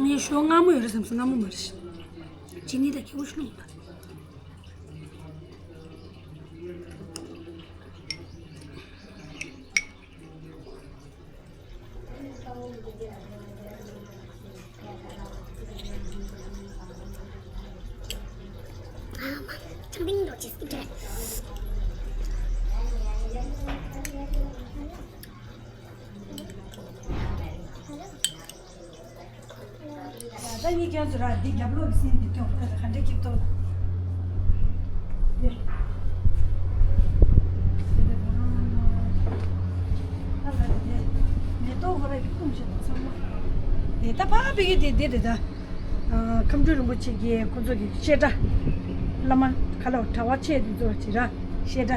ངས་ཞོ་མངར་མོ་ཡོད་རེད་བསམ་སོང་། མངར་མོ་མ་རེད། ཅི་ནི་ད་ཁྱེའུ་ཤི་ལུང་ད། ད་ངས་ཁྱོད་ཚོ་ར་འདི་རྒྱབ་ལོགས་ཀྱི་སེམས་འདི་སྐྱོང་ད་ག་འདྲ་སྐྱིད་ཏོ། འདི། འདི་ད་ད་ད་ད་འདི་མེ་ཏོག་ཧོ་ར་གི་ཀུམ་ཞིག་ད་ཚང་མ། འདི་ད་ཕ་བི་གི་འདི་འདི་རེད་ད། ཁམས་སྤྲུལ་རིན་པོ་ཆེ་གིས་ཁོ་ཚོ་གི་བཤད་གྲྭ། བླ་མ་ག་ལ་གྲྭ་བ་ཆེ་འདི་ཚོ་བྱེད་ར་བཤད་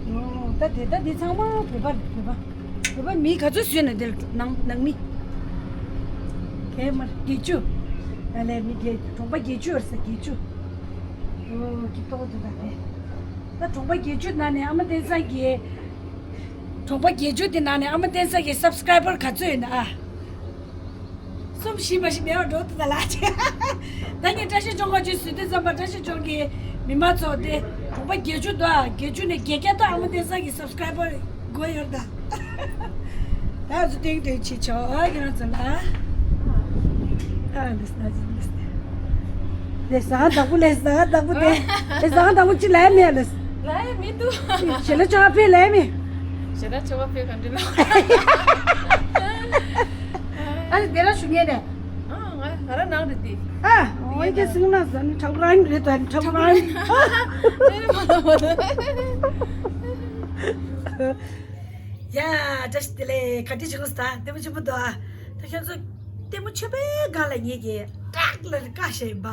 གྲྭ། ཨོ་ད་དེ་ད་འདི་ཚང་མ་བོད་པ་རེད་བོད་པ། བོད་པ་མི་ག་ཚོད་བཟོས་ན་འདིར་ནང་ནང་མི། གས་མར་བརྒྱད་ཅུ། ཨ་ལས་མི་བརྒྱད་གྲོང་པ་བརྒྱད་ཅུ་ཡོད་ས་བརྒྱད་ཅུ། ཨོ་ཀི་ཏོག་དེ་ད་དེ། ད་གྲོང་པ་བརྒྱད་ཅུ་ནང་ནས་ཨ་མ་བསྟན་བཟང་གིས། གྲོང་པ་བརྒྱད་ཅུ་དེ་ནང་ནས་ཨ་མ་བསྟན་བཟང་གི་སབ་སི་ཀ་རའི་བར་ག་ཚོད་ཡོད་ན་ཨ། གསུམ་བཞི་མ་ཞིག་མེད་པར་འགྲོ་ཐུབ་ད་ལགས། ད་ངས་བཀྲ་ཤིས་ལྗོངས་ཁ་ཅིག་བཟོས་དུས་ཙམ་པ་བཀྲ་ཤིས་ལྗོངས་ཀྱི་མི་མང་ཚོ་དེ་གྲོང་པ་བརྒྱད་ཅུ་དང་བརྒྱད་ཅུ་ནས་བརྒྱད་བརྒྱ་ཐོག་ཨ་མ་བསྟན་བཟང་གི་སབ་སི་ཀ་རའི་བར་དགོས་ཡོད་ད། ད་ང་ཚོ་སྟེང་དུ་ཕྱིན་ཆོག་ཨ་ཁྱེད་རང་ཚོ་ལ། ཨ་ལེས་ན་ཅི་ལེས། ལེས་ཟ་ཁང་བདག་པོ་ལེས་ཟ་ཁང་བདག་པོ་དེ། ལེས་ཟ་ཁང་བདག་པོ་ཅི་ལས་མེད་ལེས། ལས་མི་འདུག་ཞེ་ལ་ཅོག་ཕེ་ལས་མེད། ཞེ་ལ་ཅོག་ཕེ་ག་འདྲ་ལ། ཨ་ནི་དེ་ར་ཞུ་ངེས་ནས། ཨ་ང་ང་ར་ནང་རེད་དེ། ཨ་འོ་ཡ་ཀྱི་སིང་ན་ཟ་ནི་ཁྲག་རང་རེད་ད་ཁྲག་རང་། ཡ་བཀྲ་ཤིས་བདེ་ལེགས་ག་འདྲ་བྱུང་སོང་ད་ལྟད་མོ་ཆེན་པོ་འདུག་ཨ། ད་ཁྱོད་ཚོ་ལྟད་མོ་ཆེན་པོའི་སྒང་ལ་ངེད་ཀྱིས་ཀྲག་ལ་བཀའ་བཤད་ཡིན་པ།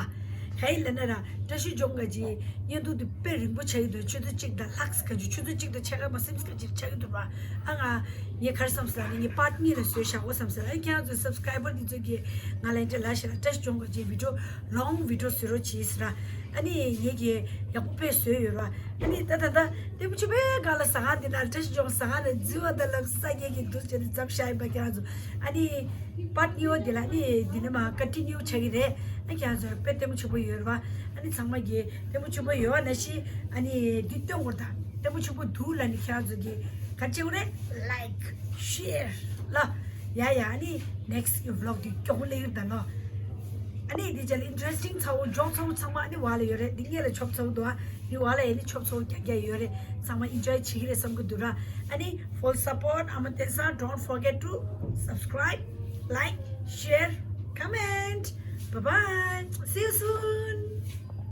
ག་ཡིན་ལབ་ན་ར་བཀྲ་ཤིས་ལྗོངས་ག་ཅི་བརྙན་ཐུང་འདི་དཔེ་རིང་པོ་ཆགས་ཀྱི་འདུག་ཆུ་ཚོད་གཅིག་དང་ལྷག་ག་ཅི་ཆུ་ཚོད་གཅིག་དང་ཕྱེད་ཀ་མ་ཟིན་ག་ཅི་ཆགས་ཀྱི་འདུག་པ། ཨ་ང་ངས་ག་རེ་བསམ་སོང་ལབ་ན་ངས་པར་ཊི་གཉིས་ལ་བཟོས་བཞག་གོ་བསམ་སོང་། ཨ་ཁྱེད་རང་ཚོ་སབ་སི་ཀ་རའི་བར་འདི་ཚོ་གིས་ང་ལ་འདྲ་ལབ་ཤག་ལ་བཀྲ་ཤིས་ལྗོངས་ག་ཅི་བི་ཌི་ཡོ་ལོང་བི་ཌི་ཡོ་བཟོ་རོགས་བྱེད་ཟེར་ར། ཨ་ནི་ངེད་ཀྱིས་ཡག་པོ་དཔེ་བཟོས་ཡོད་ར། ཨ་ནི་ད་ད་ད་ལྟད་མོ་ཆེན་པོའི་སྒང་ལ་ཟ་ཁང་འདི་ན་བཀྲ་ཤིས་ལྗོངས་ཟ་ཁང་ནས་འཛུལ་བ་ད་ལབ་ས་ངེད་ཀྱིས་འདུག་བྱས་ནས་འཛབ་བཞག་ཡིན་པ་ཁྱེད་རང་ཚོ། ཨ་ནི་པར་ཊི་གཉིས་པ་འདི་ལ་ནི་འདི་ནས་མར་ཀོན་ཊི་ནིའུ་ཆགས་ཀྱི་རེད། ཨ་ཁྱེད་རང་ཚོར་དཔེ་ལྟད་མོ་ཆེན་པོ་ཡོད་རེད་པ། ཨ་ནི་ཚང་མ་གིས་ལྟད་མོ་ཆེན་པོ་ཡོད་པ་ནང་བཞིན་ཨ་ནི་འདི་སྟོན་དགོས་ད། ལྟད་མོ་ཆེན་པོ་འདུག་ལབ་ནི་ཁྱེད་རང་ཚོ་གིས་ག་རེ་བྱེད་དགོས་རེད། ལའིཀ་ཤེར་ལ། ཡ་ཡ་ཨ་ནི་ནེག་སི་ཊི་གི་བི་ལོག་འདི་མགྱོགས་པོ་སླེབས་ཀྱི་རེད་ད་ལོ། ཨ་ནི་འདི་ཅ་ལག་ཨིན་ཊི་རེ་སི་ཊིང་ཚ་བོ་མགྱོགས་ཚ་བོ་ཚང་མ་ཨ་ནི་བ་ལ་ཡོད་རེད། འདི་སྔོན་ལ་ཆོབ་ཚ་བོ་འདུག་ཨ། འདི་བ་ལ་ཡ་ནི་ཆོབ་ཚ་བོ་རྒྱག་རྒྱག་ཡོད་རེད། ཚང་མ་ཨིན་ཇོའི་བྱེད་ཀྱི་རེད་བསམ་གྱི་འདུག་ར། ཨ་ནི་ཕུལ་སབ་པོར་ཨ་མ་བསྟན་བཟང་། Don't forget to subscribe, like, share, comment. Bye bye. See you soon.